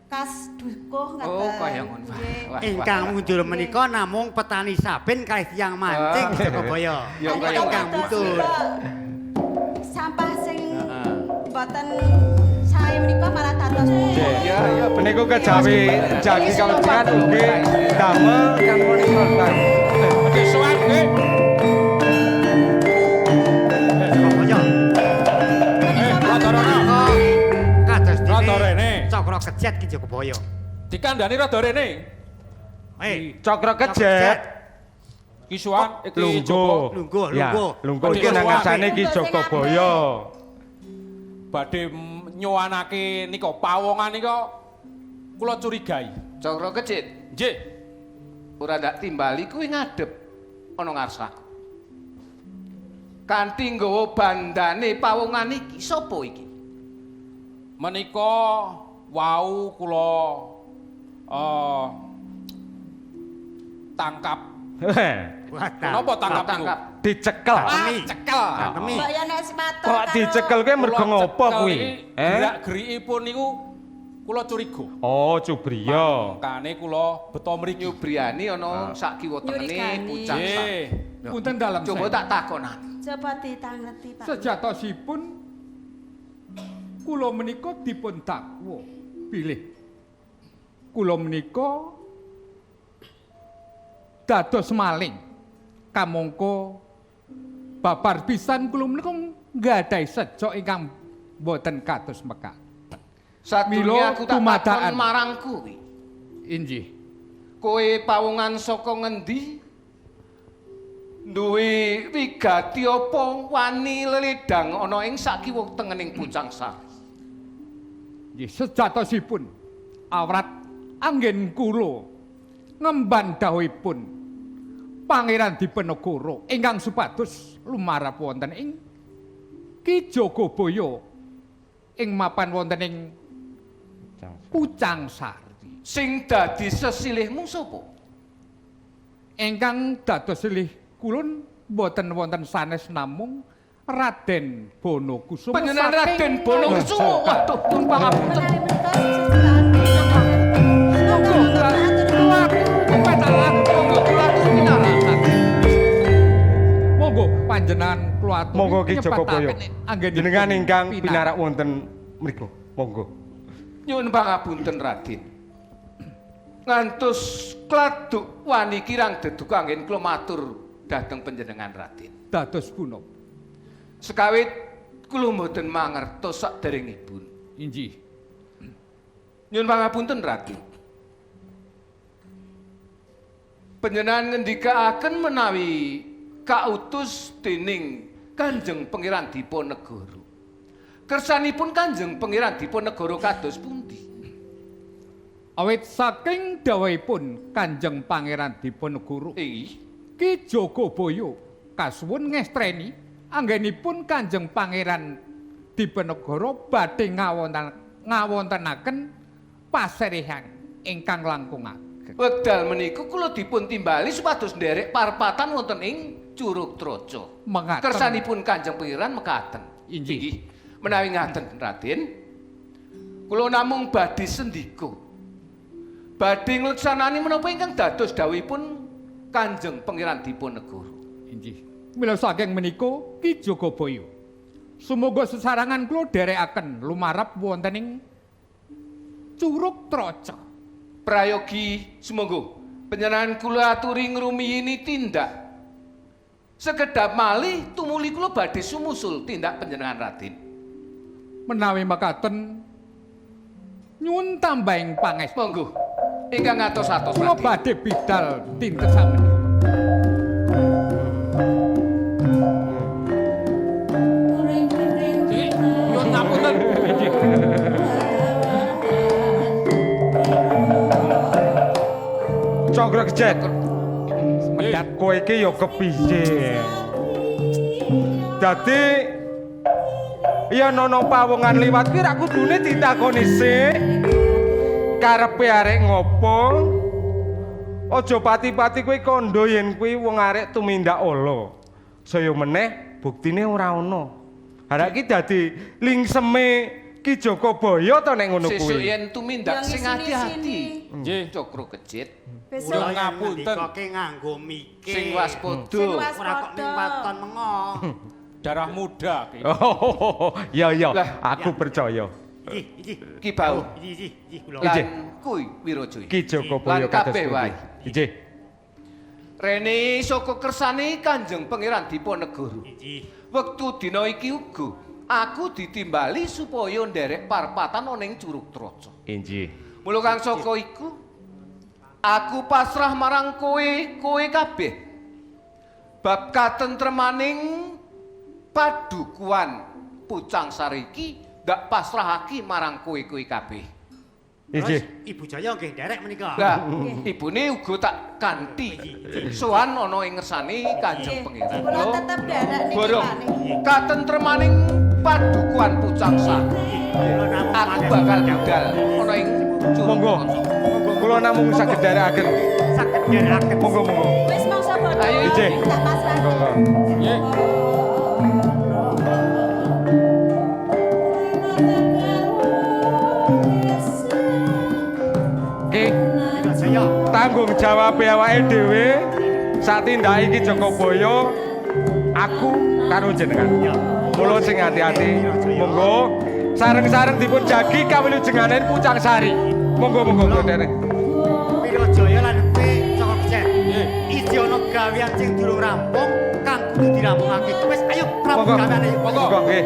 kas dukuh ngaten. Oh, kaya ngono. Wah, Nggih. wah, Ingkang wah. mundur menika namung petani saben kalih tiyang mancing Ah. Jagabaya. Ya kaya Ingkang Kados mundur. nika sampah sing mboten sae menika malah dados Nggih. Niku kejawi jagi kawejangan ugi damel kang menika. Pedesuan nggih. Jagabaya. Rada rono. Kados Rada dene rene. Cakra kejet Ki Jagabaya. Dikandani rada rene. Cakra Kejet. Ki Suwan iki Lungguh. Lungguh, Ya, lungguh. lungguh iki Badhe nang ngarsane Ki Lungguh sing Jogobaya. Badhe nyuwanake nika pawongan nika kula curigai. Cakra Kecit, Nggih. Ora ndak timbali kuwi ngadep ana ngarsaku. Kanthi nggawa bandane pawongan iki sapa iki? Menika wau kula tangkap. Napa tangkap niku? Tangkap. Dicekel. Ah, cekel. Mbok ya nek sepatu Kok dicekel kuwi mergo ngopo kuwi? Eh? Gerak-gerikipun niku kula curiga. Oh, cubriya. Makane kula beto mriki. Nyubriyani ana sak kiwa tengene Nyurigani. pucang Nggih. sari. Punten dalem. Coba tak takonane. Coba ditangleti, Pak. Sejatosipun kula menika dipun dakwa bilih kula menika dados maling kamangka babar pisan kula menika nggadahi sejo ingkang boten kados mekaten. Sadurunge Mila aku tak takon dumadakan. marang kuwi. Inggih. Kowe pawongan saka ngendi? Duwe wigati apa wani leledang ana ing sakiwa tengening pucang sari? Nggih, sejatosipun awrat anggen kula ngemban dawuhipun Pangeran Dipenegoro ingkang supados lumarap wonten ing Ki Jogobaya ing mapan wonten ing Pucang Sari. Sing dadi sesilihmu sapa? Ingkang dados silih kula boten wonten sanes namung Raden Bonokusumo. Panjenengan saking Raden Bonokusumo. Waduh, pun pangapunten. Menawi menika sesetan. Monggo kula monggo kula pinarakan. Monggo panjenengan kula aturi Monggo Ki Jogobaya. anggenipun Jenengan ingkang pinarak. pinarak wonten mriku. Monggo. Nyuwun pangapunten Raden. Ngantos kladuk wani kirang deduka anggen kula matur dhateng panjenengan Raden. Dados punapa? Sekawit kula mboten mangertos saderengipun. Inggih. Nyuwun pangapunten Raden. Panjenengan ngendikaaken menawi kautus dening Kanjeng Pangeran Diponegoro. Kersanipun Kanjeng Pangeran Diponegoro kados pundi? Awit saking dawuhipun Kanjeng Pangeran Diponegoro Inggih. Ki Jogobaya kasuwun ngestreni anggenipun Kanjeng Pangeran Diponegoro badhe ngawontenaken paserihan ingkang langkung ageng. Wekdal menika kula dipun timbali supados nderek parpatan wonten ing Curug Troco. Mengaten. Kersanipun Kanjeng Pangeran mekaten. Inggih. Menawi ngaten Raden, kula namung badhe sendika. Badhe ngleksanani menapa ingkang dados dawuhipun Kanjeng Pangeran Diponegoro. Inggih. Mila saking menika Ki Jogobaya sumangga sesarangan kula dherekaken lumarap wonten ing Curug Troco. Prayogi sumangga panjenengan kula aturi ngrumiyini tindak. Sekedhap malih tumuli kula badhe sumusul tindak panjenengan Raden. Menawi mekaten nyuwun tambahing pangestu. Monggo. Ingkang atos-atos Kula Raden. badhe bidal dinten sakmenika. Nyuwun ngapunten. Cakra Kejet. Mendat kowe iki ya kepiye? Dadi ya nono pawongan liwat kuwi ra kudune ditakoni sik. Karepe arek ngopo? Aja pati-pati kowe kandha yen kuwi wong arek tumindak ala. Saya meneh buktine ora ana. Arek iki dadi lingseme Ki Jokobaya to nek ngono Sesuk kuwi. yen tumindak Yang sing ati-ati. Nggih. Cakra Kejet. Besok Kula ngapunten. ngendikake nganggo mikir. Sing waspada. Sing Ora kok ning waspada. waton mengo. Darah muda ki. Oh, iya iya, Lah. aku percaya. Iki, iki. Ki Bau. Iki, iki, iki kula. Lan kuwi Wirajaya. Ki Jokobaya Lan kados kabeh pundi? wae. Inggih. Rene saka kersane Kanjeng Pangeran Diponegoro. Iki. Wektu dina iki uga aku ditimbali supaya nderek parpatan ana ing Curug Troco. Inggih. Mula kang saka iku Aku pasrah marang kowe, kowe kabeh. Bab katentremaning padukuan Pucang Sari iki ndak pasrahake marang kowe-kowe kabeh. Inggih. Ibu Jaya nggih nderek menika. Lah, ibune uga tak kanthi sowan ana ing ngersane Kanjeng Pangeran. Kula tetep nderek niki Borong Pak niki. katentremaning padukuan Pucang Sari. Aku bakal budal ana ing Curug. Monggo. Kula namung saged nderekaken. Saged nderekaken. Monggo monggo. Wis mangsa padha. Ayo, Inggih. Tak pasrah. Monggo. Nggih. Ki tanggung jawab awake dhewe sak tindake iki Jogobaya aku karo jenengan. Mula sing ati-ati. Monggo sareng-sareng dipun jagi kawilujengane Pucang Sari. Monggo monggo monggo derek. Wirajaya lan kowe Cokro Kecet. Isi ana gawean sing durung rampung kang kudu dirampungake. Wis ayo rampung Monggo. gaweane. Monggo nggih.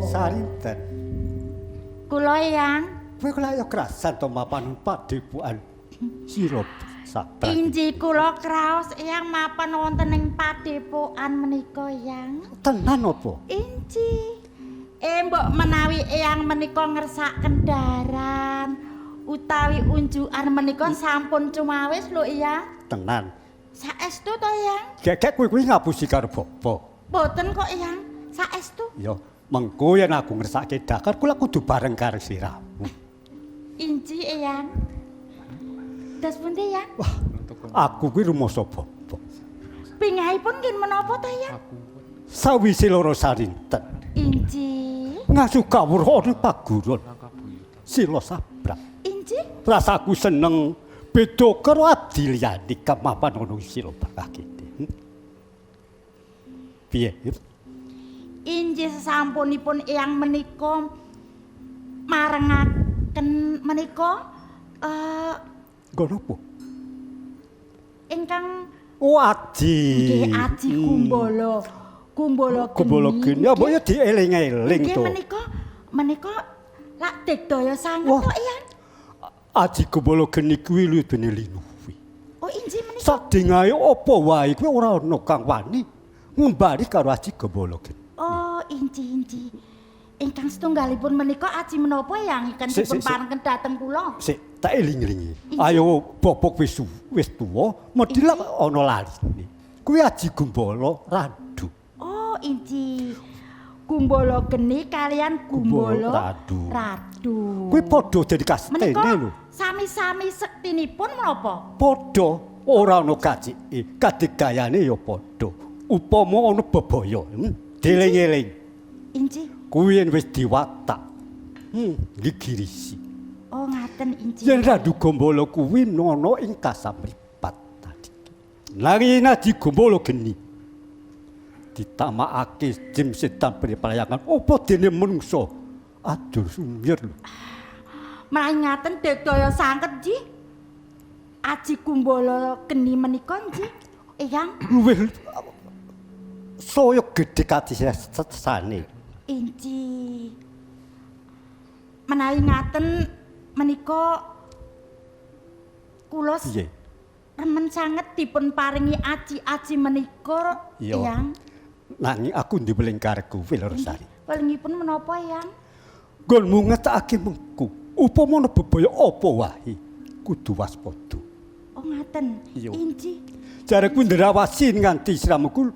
Sarinten. Kula Eyang, Kowe kok lak ya krasan to mapan padepokan sira sabar. inji kula kraos Eyang mapan wonten ing padepokan menika Eyang. Tenan apa? Inji. Mbok menawi Eyang menika ngersakaken daran utawi unjukan menika sampun cumawis lho Eyang. Tenan. Saestu to Eyang? Gegek kowe kuwi ngapusi karo bapa. Mboten kok Eyang, saestu. Ya, mengko yen aku ngersake dakar kula kudu bareng karo siramu. Inji Eyang. Das pundi Eyang? Aku kuwi rumangsa bapa. Pingahipun nggih menapa to Eyang? Sawise loro sarinten Inji. ngasu kawruh ana paguron. Sila sabrak. Inji. Rasaku seneng beda karo abdi liyane kamapan ana sila bakah kene. Piye? Inji sesampunipun Eyang menika marengaken menika Nggo napa? ingkang Oh, aji. nggih aji kumbala. Kumbala geni. Kumbala geni. Ya mbok ya dieling-eling Nggih to. menika menika lak digdaya sanget Wah. kok Eyang. Aji kumbala geni kuwi lubene linuwi. Oh inji menika Sadingae apa wae kuwi ora ana kang wani ngumbari karo aji kumbala geni. Oh inji inji. Ingkang setunggalipun menika aji menapa Eyang ingkang Sik, dipun sik, sik. parengken dhateng kula? Sik, tak eling-elingi. Ayo bobok wis wis tuwa, medhi lak ana laline. Kuwi aji gumbala randu. Oh inji. Kumbala geni kalian kumbala Radu. Radu. Kuwi padha dadi kastene Menika lho. sami-sami sektinipun menapa? Padha ora ana kacike, kadigayane ya padha. Upama ana bebaya, dieling-eling. Inji. Kuwi yen wis diwatak. Ngigirisi. Oh ngaten inji. Yen Randu Gombala kuwi ana ing kasamripat tadi. Nanging Aji Gombala geni. Ditamakake jim setan pelayangan apa dene menungso ajur sumir lho. Menawi ngaten daya sangket nggih. Aji Gumbala geni menika nggih, Eyang. Luwih saya gedhe katisane. Inci. Menawi ngaten menika kula Piye? remen sanget dipun paringi aji-aji menika, Iya. Eyang. Nanging aku ndiweling karepku kuwi lho Sari. Welingipun menapa, Eyang? Nggonmu ngetakake mengku. Upama ana bebaya apa wae kudu waspada. Oh ngaten. Iya. Inci. Jare kuwi ndrawasi nganti siramuku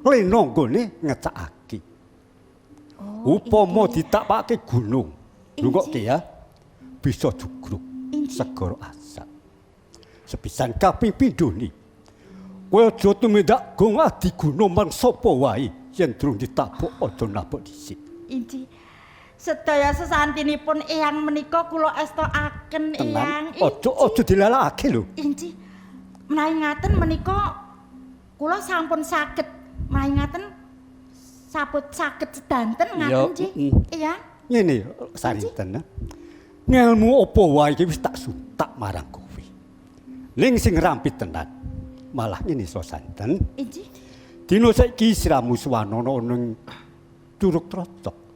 lena nggone ngecakake. Upama ditapake gunung, ngrungokke ya. Bisa jugruk segara asap. Sepisan kaping pindhone. Kowe aja tumindak gong adiguna marang sapa wae yen durung ditabuk aja nabuk dhisik. Inci. Sedaya sesantinipun Eyang menika kula estokaken, Eyang. Tenan, aja aja dilalakake lho. Inci. Menawi ngaten menika kula sampun saged. Menawi ngaten sabut saged sedanten ngaten nggih. Eyang. Ngene Sarinten. Ngelmu apa wae iki wis tak suntak marang kowe. Ning sing rampit tenan. Malah ngene Sarinten. Inci. Dina saiki siramu suwanana ning Curug Trocok.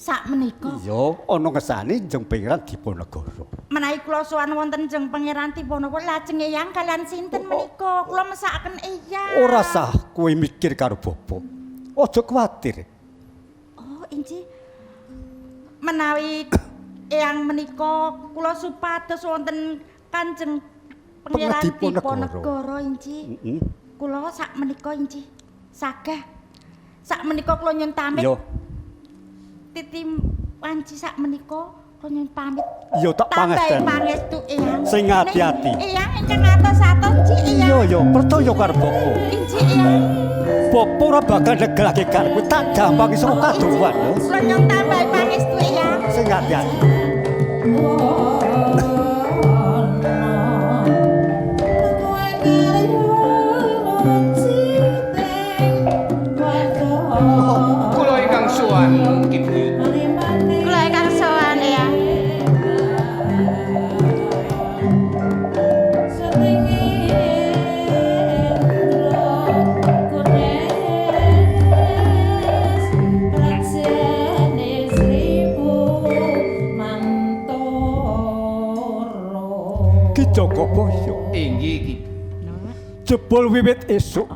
Sak menika Iya, ana ngesane jeng Pangeran Diponegoro. menawi kula sowan wonten jeng Pangeran Diponegoro lajeng Eyang kalian sinten menika kula mesakaken Eyang. Ora sah kowe mikir karo bapa. Aja kuwatir. Oh, inci. Menawi Eyang menika kula supados wonten Kanjeng Pangeran Diponegoro. Diponegoro inci. Heeh. Kula sak menika inci sageh. Sak menika kula nyun pamit. Iya. Titi wanci sak menika kula nyun pamit. Iya, tak Tambahi pangesten. pangestu Eyang. Sing ati-ati. Eyang ingkang atos-atos inci Eyang. Iya, iya, percaya karo bapa. Inci Eyang. Bapa ora bakal negelake karepku, tak jampangi saka kadowan lho. Kula nyun tambahi pangestu Eyang. Sing ati-ati. Kula ingkang sowan Ki Buyut. Kula ingkang sowan Eyang. Ki Jagabaya. Inggih Ki. Jebul wiwit esuk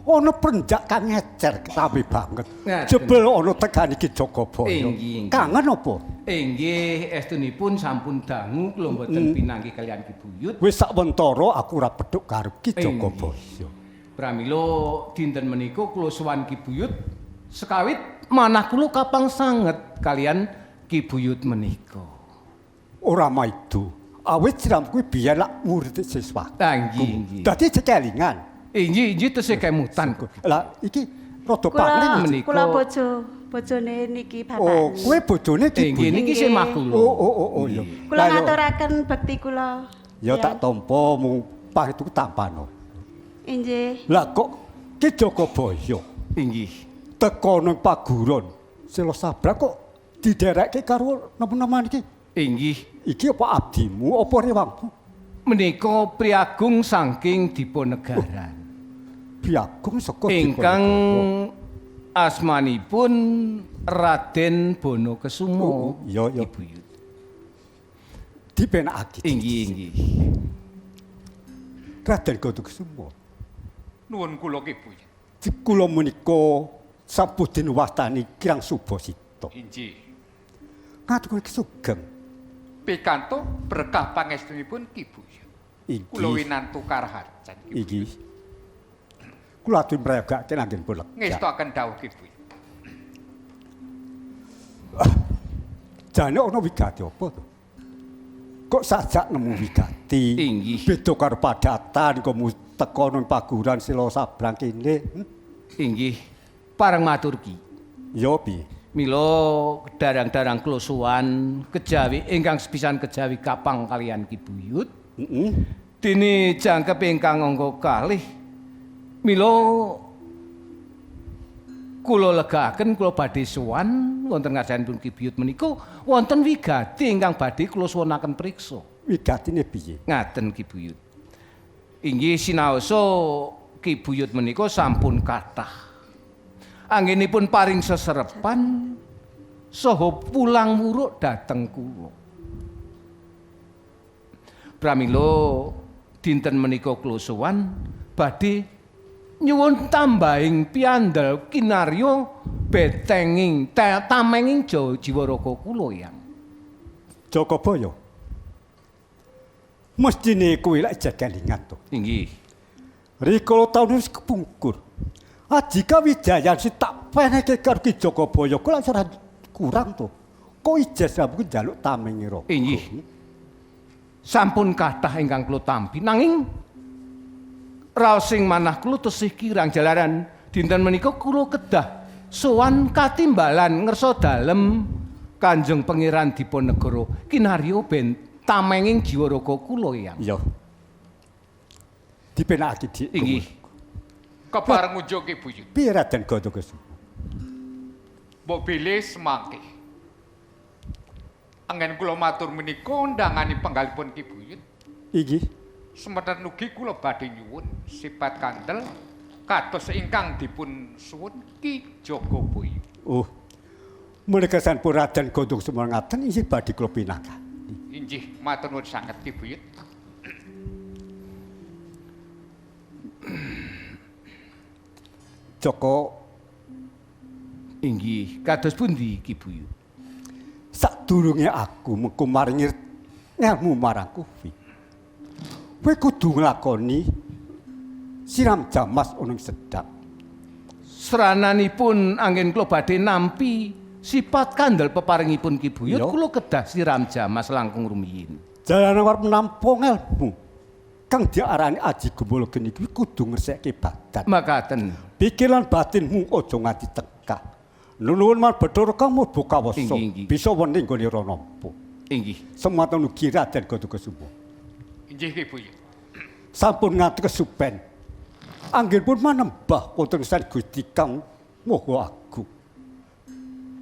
ana prenjak kang ngecer rame banget. Ngaten. Jebul ana tekane Ki Jagabaya. Inggih, inggih. Kangen apa? Inggih, estunipun sampun dangu kula mboten pinanggih kalian Ki Buyut. Wis sak wentara aku ora pedhok karo Ki Jagabaya. Pramila dinten menika kula sowan Ki Buyut sekawit manah kula kapang sanget kalian Ki Buyut menika. Ora maido. Awit siram kuwi biyen lak murid siswa. Ah, nggih, nggih. Dadi cekelingan. Inggih, inggih tesih kemutan. Lah iki rada Kula paling menika. kula bojo bojone niki bapak. Oh, kowe bojone Ki Inggih Buyut. niki semah kula. Oh, oh, oh, oh, iya. Kula Lah, yo, ngaturaken bekti kula. Ya tak tampa mung pah itu tampano. Inggih. Lah kok Ki Jagabaya Inggih. teka nang paguron Sela Sabrang kok diderekke karo nemen-nemen iki. Inggih. Iki apa abdimu apa rewangmu? Menika priagung saking Diponegaran. Priagung saka Ingkang Diponegoro. asmanipun Raden Bonokesumo. Oh, iya iya. Ki Buyut. Dipenakake. Inggih, inggih. Raden Gondokusumo. Nuwun kula Ki Buyut. Kula menika sampun dinwastani Kirang Subasita. Inggih. Ngatur sugeng. Pikantuk berkah pangestunipun Ki Buyut. Kula Inggih. winantu karaharjan. Iki. Kula atur mrayogake anggen pun lega. Ngestokaken dawuh Ki Buyut. Jane ana wigati apa to? Kok sajak nemu wigati? Inggih. Beda karo padatan kok teka nang paguran Sela Sabrang kene. Inggih. Pareng matur Ki. Ya piye? Mila darang-darang kula sowan kejawi ingkang sepisan kejawi kapang kalian Ki Buyut. Heeh. Dene jangkep ingkang angka kalih. Mila Kula legaaken kula badhe sowan wonten ngarsanipun Ki Buyut menika wonten wigati ingkang badhe kula suwunaken priksa. Wigatine piye? Ngaten Ki Buyut. Inggih sinaosa Ki Buyut menika sampun kathah. Anggenipun paring seserepan saha pulang wuruk dhateng kula. Pramila dinten menika kula sowan badhe nyuwun tambahing piandel kinarya betenging tamenging jiwa raga kula yang. Jagabaya. Mestine kowe lek jagelingan to. Inggih. Rikala taun wis kepungkur. Ajika Wijayan si tak peneke karo Ki Jagabaya kok lak ora kurang to. Kok ijaz aku njaluk tamenge raga. Inggih. Sampun kathah ingkang kula tampi nanging raos sing manah kula tesih kirang jalaran dinten menika kula kedah sowan katimbalan ngersa dalem Kanjeng Pangeran Diponegoro kinarya ben tamenging jiwa raga kula yang. Iya. Dipenakake Dik. Inggih. Kepareng ngunjuk Ki Buyut. Piye Raden Gondokusumo? Mbok bilih semangke. Anggen kula matur menika undangani penggalipun Ki Buyut. Inggih. Semeten ugi kula badhe nyuwun sipat kandel kados ingkang dipun suwun Ki Jagabaya. Oh. Menika sampun Raden Gondokusumo ngaten inggih badhe kula pinaka. Inggih, matur nuwun sanget Ki Buyut. Joko inggih kados pundi Ki Buyut? Sadurunge aku mengko maringi ngelmu marang kuwi. Kowe kudu nglakoni siram jamas ana ing sedhak. Srananipun anggen kula badhe nampi sifat kandel peparingipun Ki Buyut kula kedah siram jamas langkung rumiyin. Jalaran arep nampa ngelmu kang diarani Aji Gumul Geni kuwi kudu ngresike badan. Makaten. Pikiran batinmu aja nganti tekah. Nuwun man Bathara kang murba kawasa bisa wening nggone ranampa. Inggih. Semanten ugi Raden Gondokusumo. Inggih Ki Buyut. Sampun nganti kesupen. Anggenipun manembah wonten san Gusti Kang Maha Agung.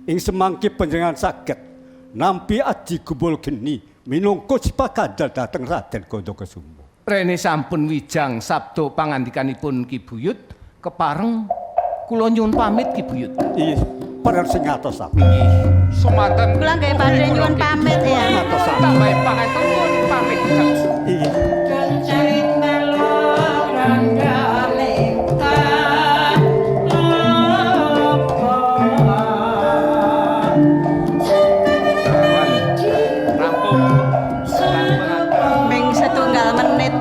Ing semangke panjenengan saged nampi Aji Gumul Geni minangka sifat kandel dhateng Raden Gondokusumo. Rene sampun wijang sabda pangandikanipun Ki Buyut kepareng kula nyuwun pamit Ki Buyut. Inggih, pareng sing ngatos aku. Inggih. Sumanten kula nggih badhe nyuwun pamit ya. Ngatos aku. Tambahi pangestu nyuwun pamit. Inggih. Ming setunggal menit.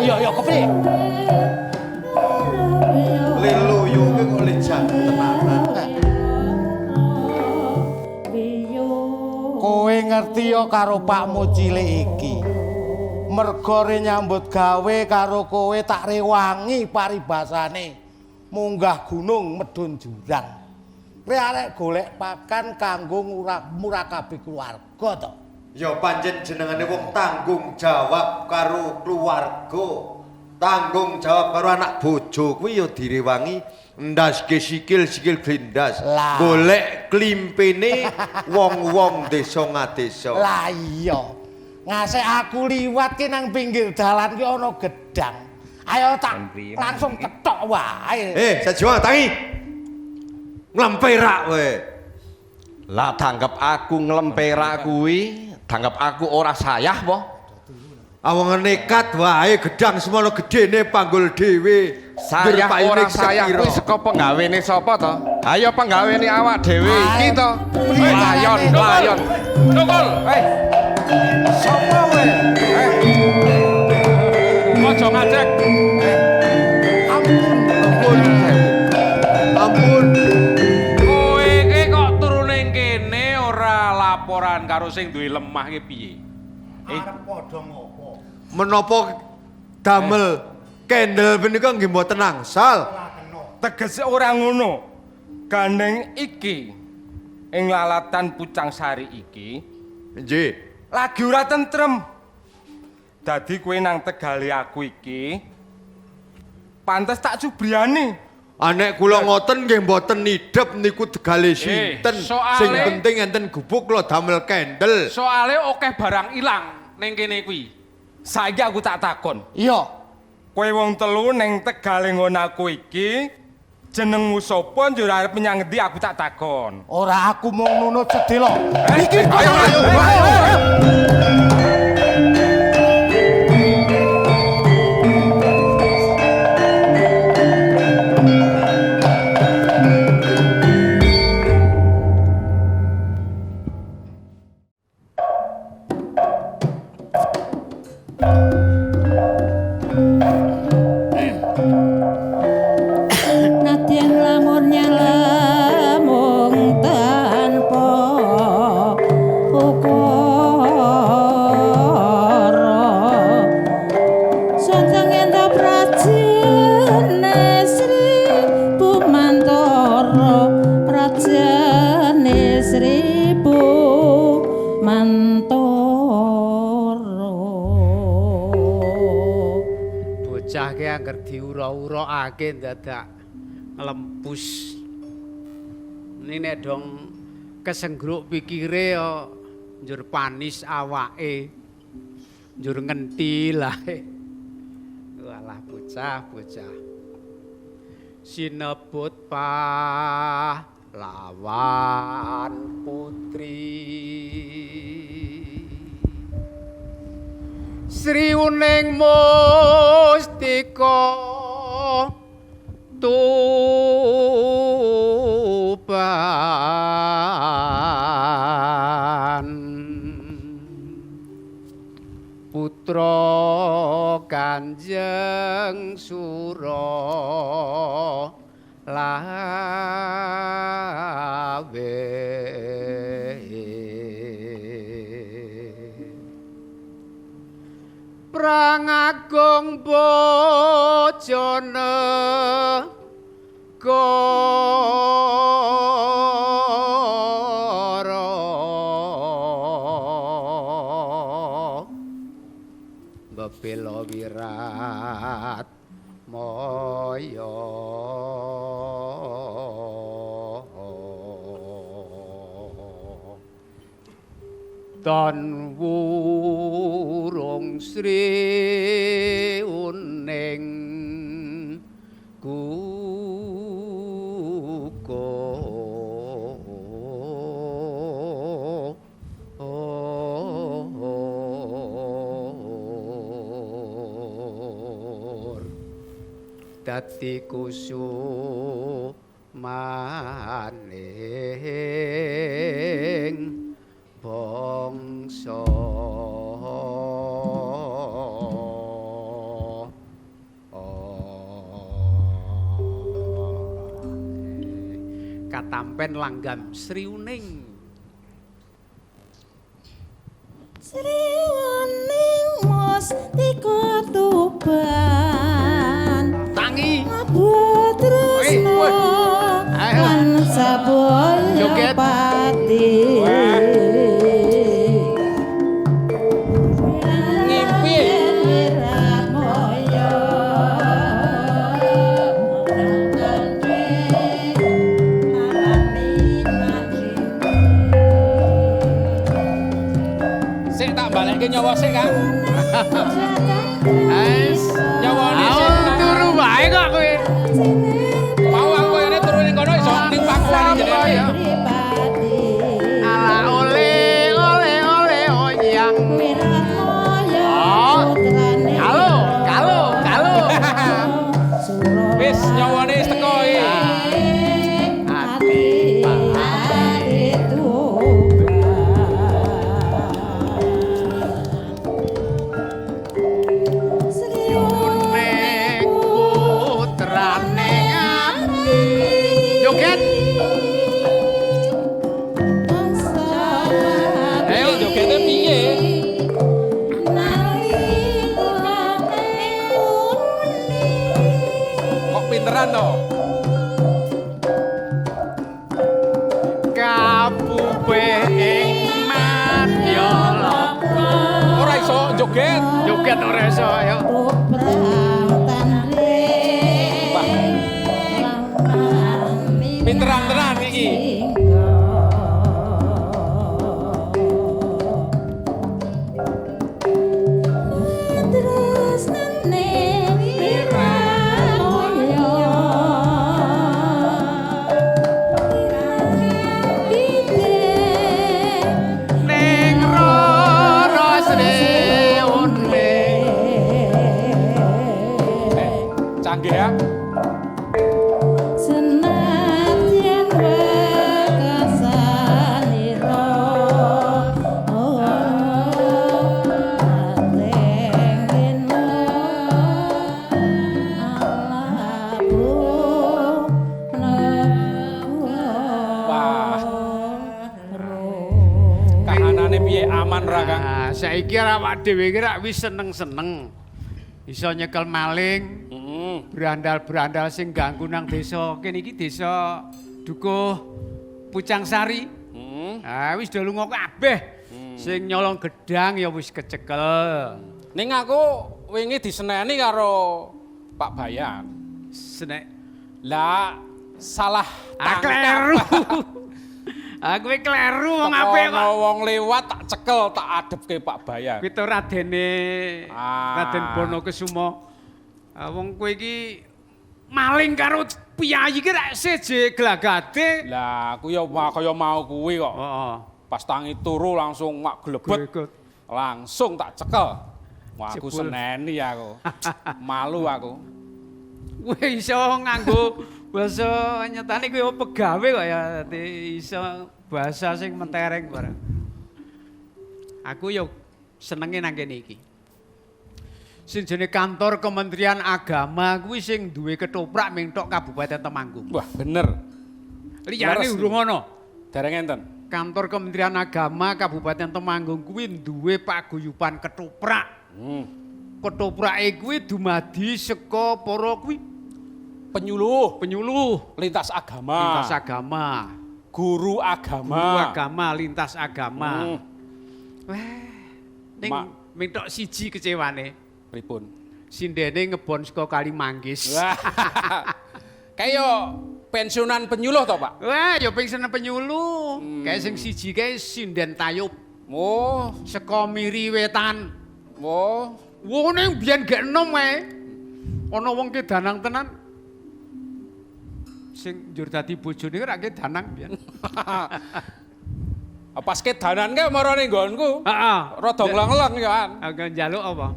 Ya, kepriye? Leloyo kuwi kok lejan tenanan. Kowe ngerti ya karo pakmu cilik iki. Mergo re nyambut gawe karo kowe tak rewangi paribasane. Munggah gunung medhun jurang. Re arek golek pakan kanggo murakabi keluarga to. Ya pancen jenengane wong tanggung jawab karo keluarga. Tanggung jawab karo anak bojo kuwi ya direwangi ndaske sikil sikil glindas. Golek klimpene wong-wong desa ngadesa. Lah iya. Ngasih aku liwat ki nang pinggir dalan ki ana gedang. Ayo tak langsung ketok wae. Sajiwa tangi. Nglemperak kowe. Lah tanggep aku nglemperak kuwi, tanggep aku ora sayah po. Awang nekat wae gedang semono gedene panggul dhewe. Sayah ora sayah kuwi saka penggawene sapa to? Ayo penggawene awak dhewe iki to. Layon, layon. Nukul. Hei. Sapa kowe? Aja ngajek. Ampun, ampun. kabaran karo sing duwe lemah ki piye? Arep padha ngopo? Menapa damel kendel punika nggih mboten angsal. Tegese ora ngono. Gandeng iki ing lalatan Pucang Sari iki nggih lagi ora tentrem. Dadi kowe nang tegale aku iki pantes tak cubriani. Anek kula ngoten nggih mboten nidep niku tegale sinten. Sing penting enten gubuk kula damel kendel. Soale akeh barang ilang ning kene kuwi. Saiki aku tak takon. Iya. Kowe wong telu ning tegale nggon aku iki jenengmu sapa njur arep menyang ngendi aku tak takon. Ora aku mung nunut sedela. Iki ayo ayo ayo. Nadyan lamun nyala mung tanpa ukara Sanjang ento prajane Sri Bumantara prajane Sri Bumantara. Bocah ki angger diura-urakake dadak nglempus. Ini nek dong kesenggruk pikire ya njur panis awake. Njur ngentil ae. Walah bocah, bocah. Sinebut pahlawan putri. Sri Uning Mustika Tuban Putra Kanjeng Sura Lawe Prang Agung Bojone Goro Bebela wirat moyo Tan wurung Sri Uning gugur dadi kusumaning bangsa. Katampen langgam Sri Uning. Sri Uning Mustika Tuban Tangi Tresno lan sabaya pati. Ngimpi. Sik tak balekke nyawa sik, Kang. Wis nyawane sik. Turu wae kok kowe. Mau aku koyone turu ning kono iso ning pangkuane jenenge. Ala ole ole ole oyang. Oh. Halo, halo, halo. Wis nyawane wis teko iki. Ati putrane ati. Joget. Joget. Joget ora iso ayo. Pinteran tenan iki. Ning Roro Sriune. Canggih ya. Senadyan wekasanira Wah. Kahanane piye aman ra Kang? Nah, saiki awak dhewe iki rak wis seneng-seneng. Iso nyekel maling. Berandal-berandal sing ganggu nang desa kene iki desa Dukuh Pucangsari. Ah wis do lunga kabeh. Sing nyolong gedang ya wis kecekel. Ning aku wingi diseneni karo Pak Bayan. Senek. Lah salah Ah tangkap. kleru. Aku iki kleru wong apik Teko kok. Wong lewat tak cekel tak adepke Pak Bayan. Kuwi to Radene Ah. Raden Bonokesumo. Ah, wong kowe iki maling karo piyayi iki rak seje glagate. Lah aku ya kaya mau kuwi kok. Heeh. Pas tangi turu langsung mak glebet. Langsung tak cekel. Wah aku Jebul. seneni aku. Malu aku. Kowe iso nganggo basa nyatane kowe pegawe kok ya dadi iso bahasa sing mentereng barang. Aku yo senenge nang kene iki. Sing jenenge kantor Kementerian Agama kuwi sing duwe ketoprak ming tok Kabupaten Temanggung. Wah, bener. Liyane Leres urung ana. Dereng enten. Kantor Kementerian Agama Kabupaten Temanggung kuwi duwe paguyuban ketoprak. Ketoprake kuwi dumadi saka para kuwi penyuluh, penyuluh lintas agama. Lintas agama. Guru agama. Guru agama lintas agama. Wah, ning ming tok siji kecewane. Pripun? Sindene ngebon saka Kali Manggis. Wah. Kaya pensiunan penyuluh to, Pak? Wah, ya pensiunan penyuluh. Kayak sing siji kae sinden tayub. Oh, saka Miri Wetan. Oh. Wong ning biyen gek enom ae. Ana wong ki danang tenan. Sing njur dadi bojone rak ki danang biyen. Pas kedanan kae marane nggonku. Heeh. Rada ngleng-ngleng ya an. Aku njaluk apa?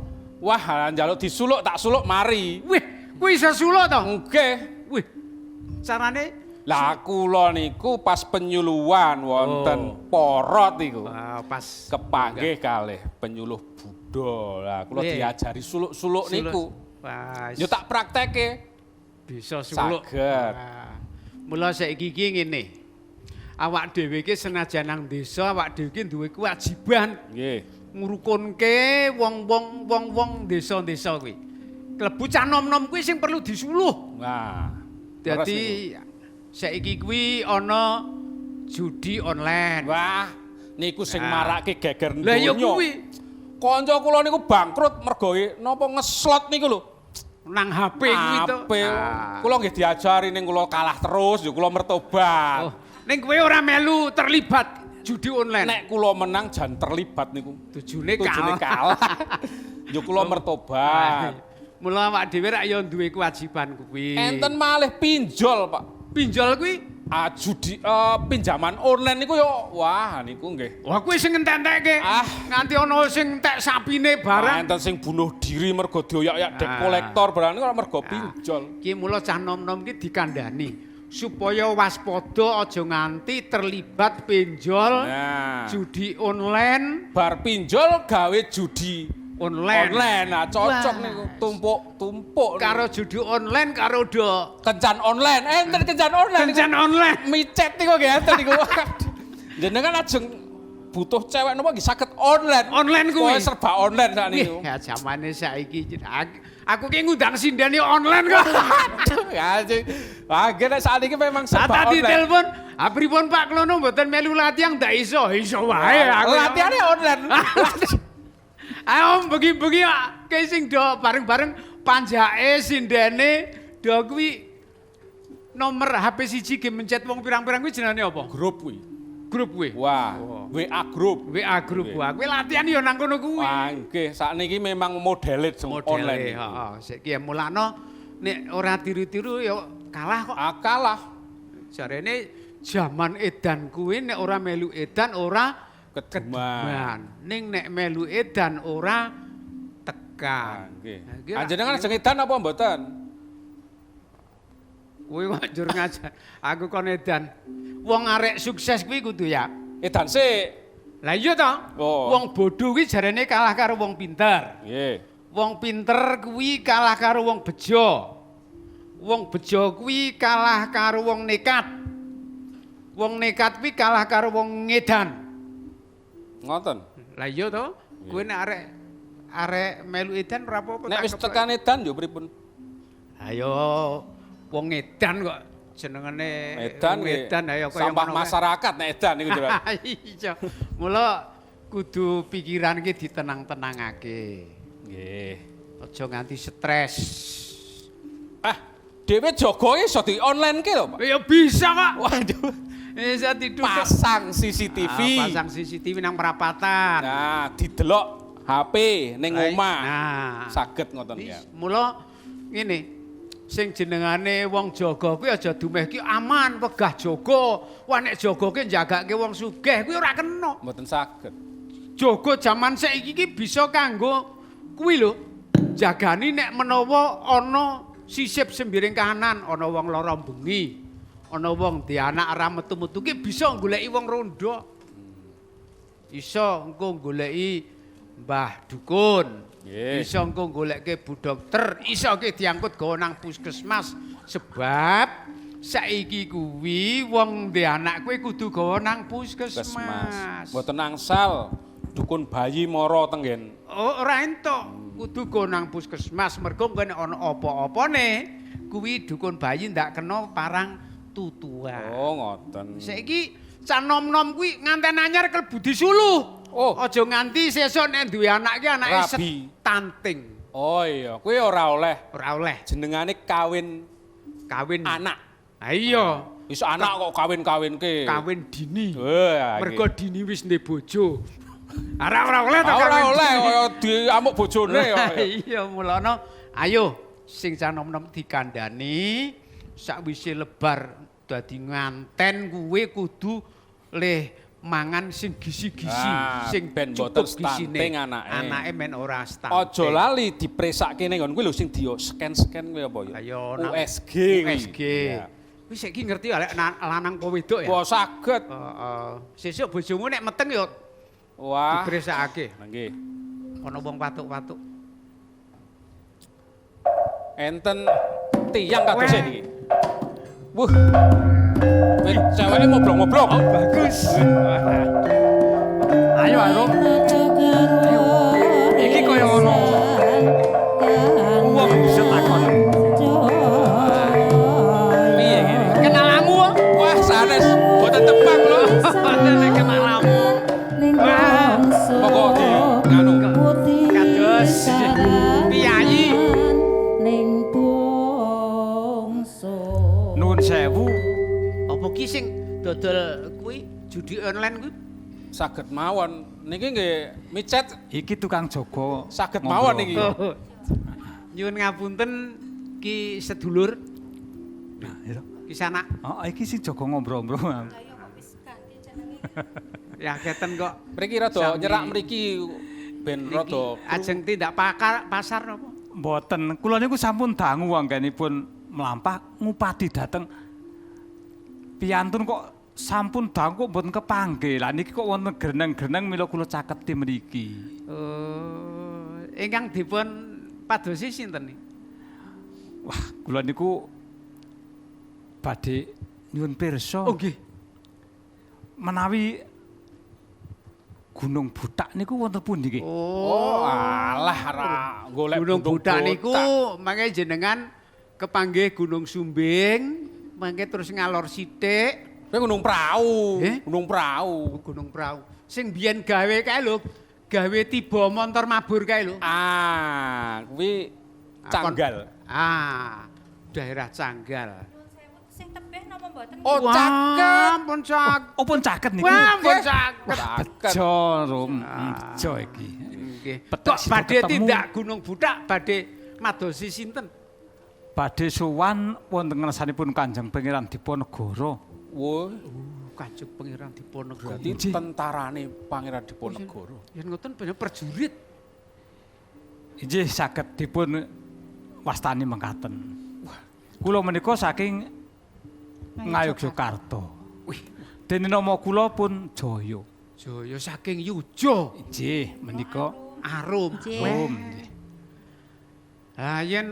Wah, njaluk disuluk tak suluk mari. Wih, kuwi iso suluk to? Nggih. Wih. Carane Lah kula niku pas penyuluhan wonten porot niku. Ah, pas kepanggih kalih penyuluh Buddha. Lah kula Nggih. diajari suluk-suluk niku. Wah, Yo tak praktekke. Bisa suluk. Saged. Wah. Mula saiki iki ngene. Awak dhewe iki senajan nang desa, awak dhewe iki duwe kewajiban. Nggih. Ngrukunke wong-wong wong-wong desa-desa kuwi. Klebu cah nom-nom kuwi sing perlu disuluh. Nah. Dadi saiki kuwi ana judi online. Wah, niku sing marake geger Lah ya donya. kuwi. Kanca kula niku bangkrut mergo napa ngeslot niku lho. Nang HP kuwi to. HP. Kula nggih diajari ning kula kalah terus ya kula mertobat. Oh, ning kowe ora melu terlibat judi online. Nek kula menang jan terlibat niku. Tujune Tujune kalah. kalah. Ya kula mertobat. Mula awak dhewe rak ya duwe kewajiban kuwi. Enten malih pinjol, Pak. Pinjol kuwi judi pinjaman online niku yo wah niku nggih. Wah kuwi sing entek-entekke. Ah. Nganti ana sing entek sapine barang. Enten sing bunuh diri mergo dioyak-oyak debt collector barang niku mergo pinjol. Ki mula cah nom-nom ki dikandhani supaya waspada aja nganti terlibat pinjol, Nah. judi online, Bar pinjol gawe judi online. Online, nah cocok Wah. niku tumpuk-tumpuk. Karo judi online karo do kencan online, enten kencan online. Kencan online. Micet niku nggih enten niku. Jenengan ajeng butuh cewek napa nggih saged online. Online kuwi. Pokoke serba online sakniki. Wih, ya zamane saiki aku ki ngundang sinden yo online kok. Aduh, ya sing. Wah, nggih nek sakniki memang serba Tadi online. telepon, "Ah pripun Pak Klono mboten melu latihan ndak iso." Iso wae aku. Latihane online. Ayo bengi-bengi kok ke sing do bareng-bareng panjake sindene do kuwi nomor HP siji ge mencet wong pirang-pirang kuwi jenenge apa? Grup kuwi. Grup kuwi. Wah, WA grup. WA grup wah. Kuwi latihan ya nang kono kuwi. Wah, nggih, sakniki memang modele sing online. Heeh, saiki ya mulakno nek ora tiru-tiru ya kalah kok. Ah, kalah. Jarene jaman edan kuwi nek ora melu edan ora keduman. Ning nek melu edan ora tekan. Nggih. Nah, Panjenengan ajeng edan apa mboten? Kuwi kok njur ngajar. Aku kon edan. Wong arek sukses kuwi kudu ya. Edan sik. Lah iya to. Oh. Wong bodho kuwi jarene kalah karo wong pinter. Nggih. Wong pinter kuwi kalah karo wong bejo. Wong bejo kuwi kalah karo wong nekat. Wong nekat kuwi kalah karo wong ngedan. Ngoten. Lah iya to. Kuwi nek arek arek melu edan ora apa-apa. Nek wis tekan edan yo pripun? Ayo wong edan kok jenengane Edan wong nggih. edan ayo kaya Sampah ngono kae. masyarakat nek edan niku jelas. Iya. Mula kudu pikiran ki ditenang-tenangake. Nggih. Aja nganti stres. Ah, dhewe jaga iso di online ke lho, Pak. Ya bisa kok. Waduh. Bisa tidur. Pasang CCTV. Ah, pasang CCTV nang perapatan. Nah, didelok HP ning omah. Nah. Saged ngoten ya. Mula ngene, sing jenengane wong jaga kuwi aja dumeh ki aman wegah jaga. Wah nek jaga ki njagake wong sugih kuwi ora kena. Mboten saged. Jaga jaman saiki ki bisa kanggo kuwi lho. Jagani nek menawa ana sisip sembiring kahanan, ana wong lara bengi, ana wong di anak ora metu-metu ki bisa goleki wong rondo. Iso engko goleki Mbah Dukun. Nggih. Iso engko golekke Bu Dokter, iso ki diangkut gawa nang puskesmas sebab saiki kuwi wong ndek anak kuwi kudu gawa nang puskesmas. Mboten angsal dukun bayi mara tenggen. Oh, ora entuk, kudu go nang puskesmas mergo engko nek ana apa-apane kuwi dukun bayi ndak kena parang tutuan. Oh, ngoten. Saiki cah nom-nom kuwi nganten anyar klebu disuluh. Oh. Aja nganti sesuk nek duwe anak ki anake Rabi. stunting. Oh iya, kuwi ora oleh. Ora oleh. Jenengane kawin Kawin anak. Ha iya, Wis anak kok kawin-kawinke. kawin dini. Wah, Mergo dini wis ndek bojo. Ora ora oleh to ora kawin. oleh dini. kaya diamuk bojone ya. Iya, mulane ayo sing cah nom-nom dikandani sakwise lebar dadi nganten kuwe kudu leh mangan sing gizi-gizi, Ah, sing ben mboten cukup gisine. stunting anake. Anake men ora stunting. Aja lali dipresake ning nggon kuwi lho sing di scan-scan kuwi apa ya? Ayo nang USG kuwi. USG. Iya. Wis saiki ngerti ya lek lanang apa wedok ya? Wah, saged. Heeh. Sesuk bojomu nek meteng ya Wah. dipresakake. Nggih. Ana wong watuk-watuk. Enten tiyang kadose niki. Wuh. Wit ceweke moblong-moblong. Oh, bagus. Ayo, Arum. Ayo. Iki kaya ono wong bisa takon. Piye ngene? Kenalamu kok? Wah, sanes mboten tepang lho. Nek kenalamu. Wah, Monggo di nganu. Kados piyayi. Nuwun sewu. Apa ki sing dodol kuwi judi online kuwi? Saged mawon. Niki nggih micet Iki tukang jaga. saged mawon niki. Oh. Nyuwun ngapunten ki sedulur, Nah, iya. ki sanak. Oh, iki sing jaga ngobrol-ngobrol. Ya keten kok. Mriki rada Sami. nyerak mriki ben Niki rada ajeng tindak pakar pasar napa? Mboten, kula niku sampun dangu anggenipun mlampah ngupadi dateng piyantun kok sampun dangu kok mboten kepanggih. Lah niki kok wonten greneng-greneng mila kula caketi mriki. Oh, ingkang dipun padosi sinten niki? Wah, kula niku badhe nyuwun pirsa. Oh nggih. Menawi Gunung Butak niku wonten pundi nggih? Oh, alah ra golek Gunung Budak niku mangke jenengan kepanggih Gunung Sumbing, mangke terus ngalor sithik. Kuwi Gunung Prau, Eh? Gunung Prau. Gunung Prau. Sing biyen gawe kae lho, Gawe tiba montor mabur kae lho. Ah, kuwi Canggal. Ah, daerah Canggal. Sing tebih napa mboten? Oh, caket. Pun caket. Oh, pun caket niki. Wah, pun caket. Bejo, Rum. Bejo iki. Nggih. Petek Kok sida badhe ketemu. tindak Gunung Butak badhe madosi sinten? Badhe sowan wonten ngersanipun Kanjeng Pangeran Diponegoro. Wah, Kanjeng Pangeran Diponegoro. berarti tentarane Pangeran Diponegoro. Yen ngoten banyak prajurit. Inggih saged dipun wastani mengkaten. Kula menika saking Ngayogyakarta. Wih, dene nama kula pun Jaya. Jaya saking Yuja. Inggih, menika Arum. Arum. Lah yen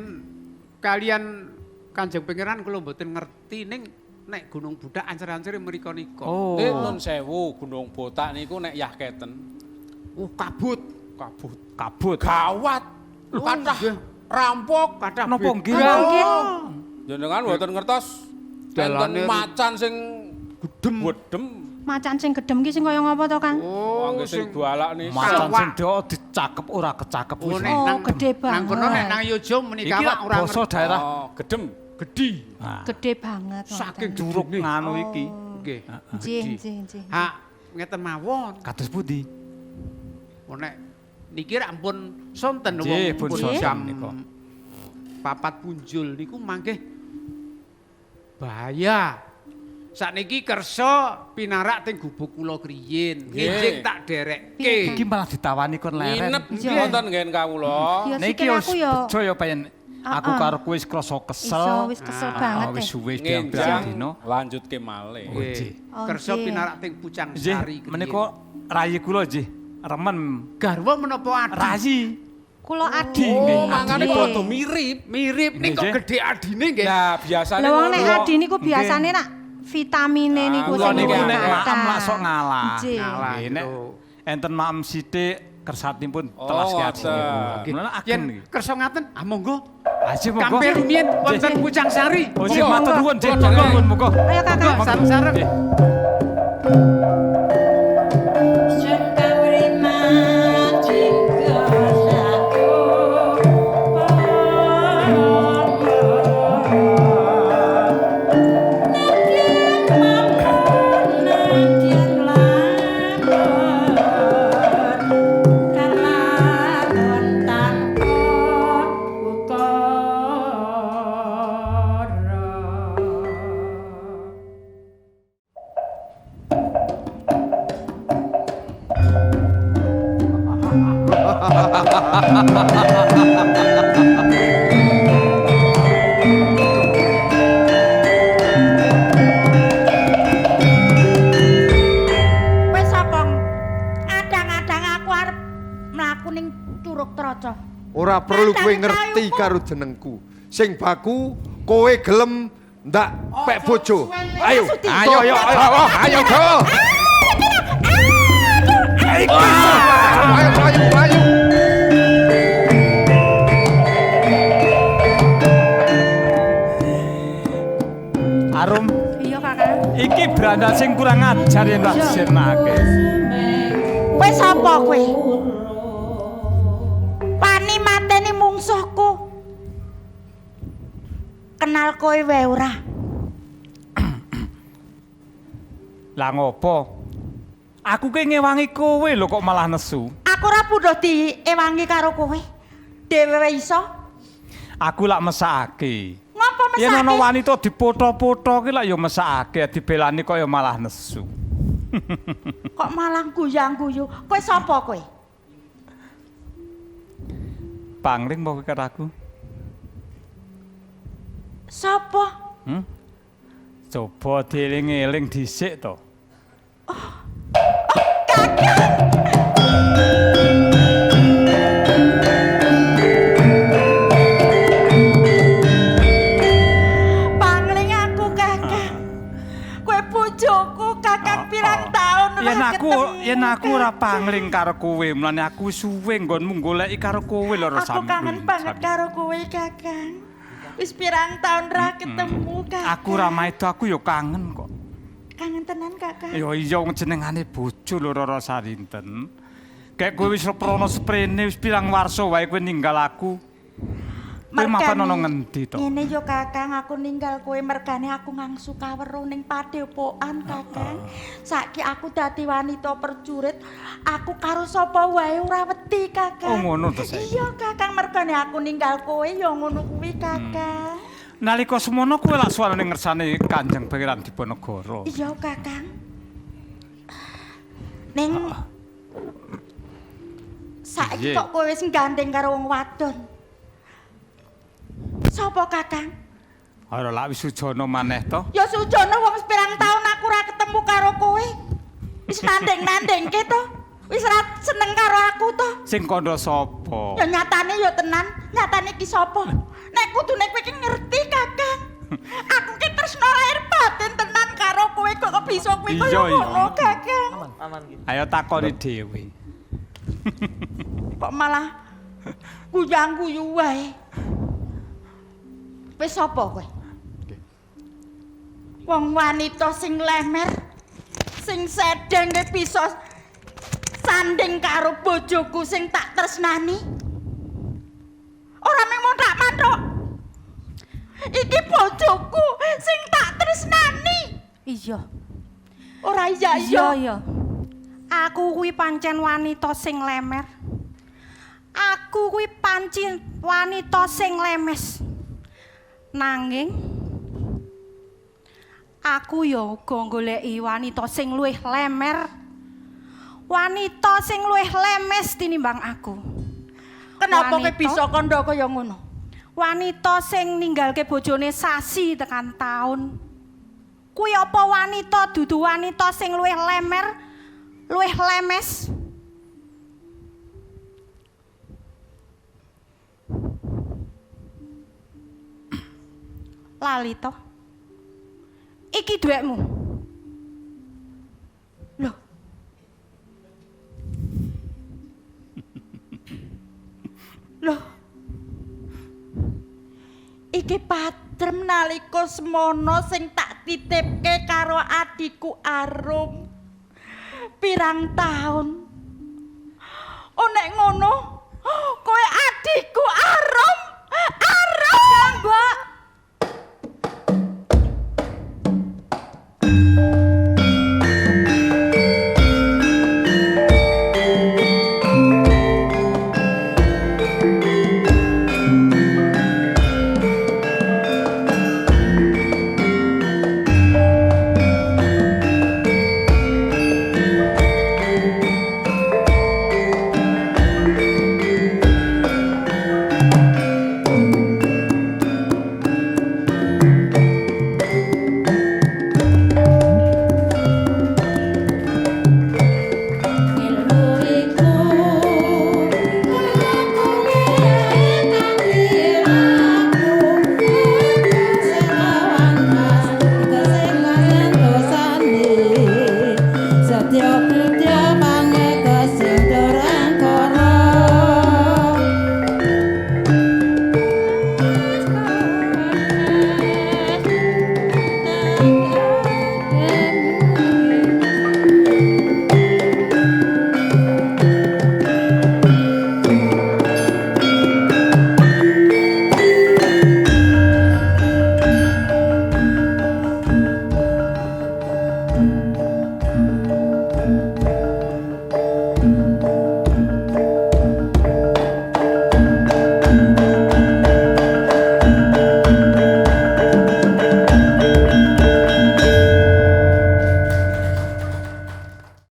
kalian Kanjeng Pangeran kula mboten ngerti ning nek Gunung Budak ancer-ancere mriko nika. Oh. Nek nun sewu Gunung Botak niku nek yah keten. Kabut, kabut. Kabut. Gawat. Kathah rampok, kathah Napa nggih? Jenengan mboten ngertos Dalane enten macan sing gedem. Gedem. Macan sing gedem ki sing kaya ngapa to, Kang? Oh, sing galak nih. Macan sing do dicakep ora kecakep Oh, wis. nek Oh, nang gede Nang kono nek banget. nang Yojo menika Iki Pak ora basa ngerti. daerah Oh, gedem. Gedhi. Nah, Gede banget. Saking curug gedene. nganu iki. Nggih. Nggih, nggih, nggih. Ha, ngeten mawon. Kados pundi? Oh, nek niki rak pun sonten wong Nggih, pun pun sonten jam nika. 4 punjul niku mangke bahaya. Sakniki kersa pinarak teng gubuk kula kriyin. Nginjing tak derekke. Iki malah ditawani kon leren. Nginep wonten nggen kawula. Ya Niki sikil wis aku ya. bejo ya pengen aku Ah, ah. karo kowe wis krasa kesel. Iso, wis kesel banget Ah, wis eh. suwe Ngenjang pirang-pirang dina. lanjutke malih. Oh, nggih. Oh, Kersa nggih. pinarak teng Pucang Nggih, Sari kriyin. menika rayi kula nggih. Remen garwa menapa adi? rayi. Kula adi. Oh, mangane Nggih. padha mirip. Mirip ning kok Nggih. gedhe adine nggih. Nah, biasane Lah wong nek ngono. adi niku biasane nak vitamine niku Kula sing niku nek kathah. maem lak sok ngalah. Nggih. Ngalah. Nggih, nek gitu. enten maem sithik kersatipun Oh, telas ki ngoten. adine. Mulane Yen ageng niki. kersa ngaten, ah monggo. Aji monggo. Kampir rumiyin wonten Pucang Sari. Oh, nggih, matur nuwun, nggih, Monggo. monggo, nuwun, monggo. Ayo Kakang. Monggo sareng-sareng. Nggih. Wis sapa? Adang-adang aku arep mlaku ning Curug Troco. Ora perlu kowe ngerti karo jenengku. Sing baku kowe gelem ndak pek bojo. Ayo, Ayo, ayo, ayo, ayo, go. Ayo, ayo, ayo. Arum, Iya Kakang. iki berandal sing kurang ajar yen tak sirnake. Kowe sapa kowe? Wani mateni mungsuhku. Kenal kowe wae ora? Lah ngopo? Aku ki ngewangi kowe lho kok malah nesu. Aku ora pundhuh diewangi karo kowe. Dhewe wae iso. Aku lak mesakake. Ngopo Yen ana mesake? wanita dipoto-poto ki lak ya mesakake, dibelani kok ya malah nesu. Kok malah guyang-guyu? Kowe sapa kowe? Pangling mau karo aku. Sapa? Hmm? Coba dieling-eling dhisik to. Pangling aku Kakang. Kowe bojoku Kakang pirang taun ora Yen aku ketemu, yen aku ora pangling karo kowe, mulane aku suwe nggonmu goleki karo kowe lho Aku kangen banget karo kowe Kakang. Wis pirang taun ra ketemu Kakang. Aku ora maido aku ya kangen kok. Kangen tenan Kakang. Ya iya wong jenengane bojo lho Rara Sarinten. Gek kowe wis prana sprene wis pirang warsa wae kowe ninggal aku. Kowe mapan ana ngendi to? Ngene yo Kakang, aku ninggal kowe mergane aku ngangsu kaweruh ning padepokan Kakang. Saiki aku dadi wanita perjurit, aku karo sapa wae ora wedi Kakang. Oh, ngono to saiki. Iya Kakang, mergane aku ninggal kowe ya ngono kuwi Kakang. Nalika semono kowe lak suwarane ngersane Kanjeng Pangeran Diponegoro. Iya Kakang. Ning saiki Piye? kok kowe wis gandeng karo wong wadon. Sapa Kakang? Ora lak wis sujana maneh to. Ya sujana wong sepirang taun aku ora ketemu karo kowe. Wis nanding-nandingke to. Wis ora seneng karo aku to. Sing kandha sapa? Ya nyatane ya tenan, nyatane iki sapa? Nek kudune kowe iki ngerti Kakang. Aku ki tresno lahir batin tenan karo kowe kok bisa kowe Iya, kaya iya. ngono Kakang. Ayo takoni dhewe. Kok malah guyang-guyu wae. Wis sapa kowe? Wong wanita sing lemer, sing sedeng kowe bisa sanding karo bojoku sing tak tresnani. Ora mung montak mantuk. Iki bojoku sing tak tresnani. Iya. Ora iya iya. Iya. Aku kuwi pancen wanita sing lemer. Aku kuwi pancen wanita sing lemes. Nanging aku ya uga goleki wanita sing luwih lemer. Wanita sing luwih lemes tinimbang aku. Kenapa kowe Wanita- bisa kandha kaya ngono? Wanita sing ninggalke bojone sasi tekan taun. Kuwi apa wanita dudu wanita sing luwih lemer, luwih lemes? Lali toh. Iki duwekmu. Loh. Loh. Iki patrem nalika semono sing tak titipke karo adikku Arum. Pirang taun. Oh nek ngono, kowe adikku Arum. Arum, Mbak.